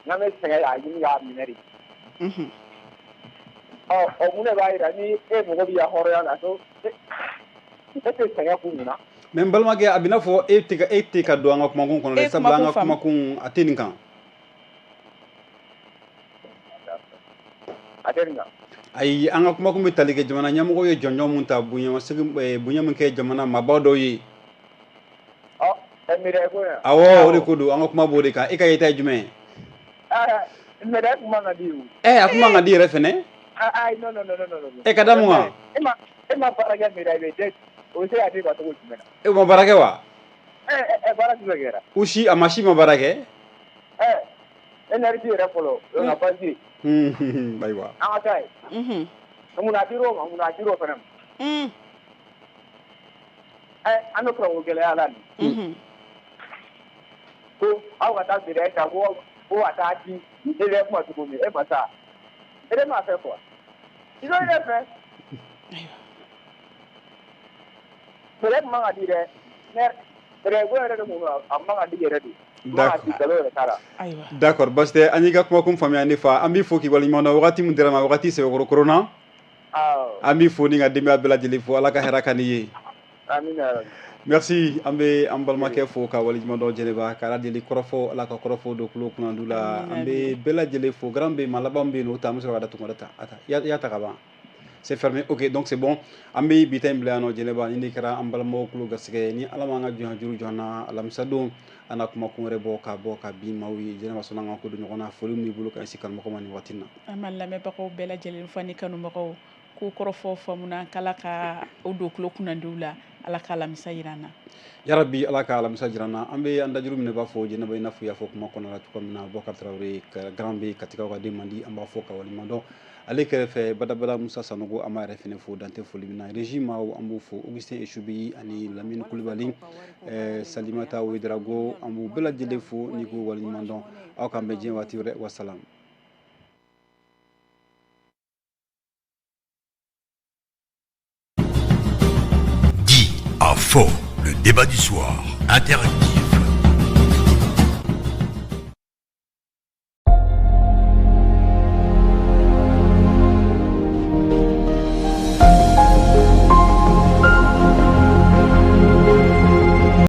S3: N'an bɛ sɛgɛn k'a ɲini k'a minɛ de. Ɔ o mun de b'a jira ni e mago b'i ka hɔrɔnya la ko e tɛ sɛgɛn kun mun na?
S2: Mais n balimakɛ, a bɛ n'a fɔ e tɛ ka don an ka kumakun kɔnɔ dɛ, sabula an ka kumakun a tɛ nin kan.
S3: A tɛ nin kan.
S2: Ayi, an ka kumakun bɛ tali kɛ jamana ɲɛmɔgɔ ye jɔnjɔn mun ta, bonya bonya min kɛ jamana maabaw dɔw ye.
S3: Ɔ médaille ko yan.
S2: Awɔ, o de ko don, an ka kuma b'o de kan. E ka yeta ye jumɛn ye?
S3: Médaille kun man ka di o.
S2: Ɛ, a kun man ka di yɛrɛ fɛnɛ.
S3: Ayi, non, non, non, non, non.
S2: E ka da mun kan?
S3: E ma baara kɛ, médaille bɛ de, o bɛ se ka di ma cogo jumɛn na?
S2: E ma baara kɛ wa?
S3: Ɛ, baara jumɛn kɛra?
S2: U si a ma si ma baara kɛ.
S3: Ɛ, énergie yɛrɛ fɔlɔ, o ka basi.
S2: Ayiwa.
S3: An ka taa yen. Munna a dir'o ma, munna a dir'o fana ma? Ɛ, an bɛ kuranko gɛlɛya la nin. Ko aw ka taa médaille ta ko ka taa di élève ma cogo min, e ma taa. E de m'a fɛ quoi. I bɛ ne fɛ. Médaille kun man ka di dɛ. Médaille ko yɛrɛ de kun don, a man ka di yɛrɛ de.
S2: D'accord, basi tɛ, an y'i ka kumakun faamuya ne fa, an b'i fo k'i waleɲuman dɔn. Wagati min dira ma, wagati sɛbɛkɔrɔ korona. An b'i fo ni ka denbaya bɛɛ lajɛlen fo, Ala ka hɛrɛ ka n'i ye. Merci, an bɛ an balimakɛ fo ka waleɲuman dɔn. Jɛnɛba, ka Ala deli kɔrɔfɔ, Ala ka kɔrɔfɔ don tulo kunnandu la. An bɛ bɛɛ lajɛlen fo. Grand bɛ maa laban bɛ yen nɔ, o ta, an bɛ sɔrɔ ka datugu ta. A i y'a ta ka ban, c'est fermé. Ok, donc c'est bon, an bɛ bi ta in bila yan nɔ. Jɛnɛba, ni de kɛra an balimaw tulo garisɛgɛ ni Ala m'an ka jɔn juru jɔ an na, alamisa don an na kumakun wɛrɛ bɔ ka bɔ ka bin maaw ye. Jɛnɛba, sɔnna an ka ko don ɲɔgɔn na, foli min b'i bolo ka ɲɛsin kanubagaw ma nin waati in na?
S4: An b'an lamɛnbagaw bɛɛ lajɛlen fo ani kanubagaw ko kɔrɔfɔ faamuna, k'Ala ka o don tulo kunnandiw la, Ala ka alamisa yira an na.
S2: Yarabi, Ala ka alamisa jira an na. An bɛ an dajuru minɛ b'a fɔ Jɛnɛba, i n'a fɔ i y'a fɔ kuma kɔnɔna la cogo min na, Bɔkari Tarawele, grand bɛ Katikaw ka den man di, an b'a fɔ ka waleɲuman dɔn. Ale kɛrɛfɛ badabada, Musa Sanogo, an b'a yɛrɛ fɛnɛ fo dante foli min na. Régie maaw, an b'u fo, Augustin Esubi ani Lamine Kulibali, Salimata Ouedraogo, an b'u bɛɛ lajɛlen fo ni k'u waleɲuman dɔn. Aw k'an bɛn diɲɛ waati wɛrɛ, wasalam.
S1: Dit à fort, le débat du soir, interactif.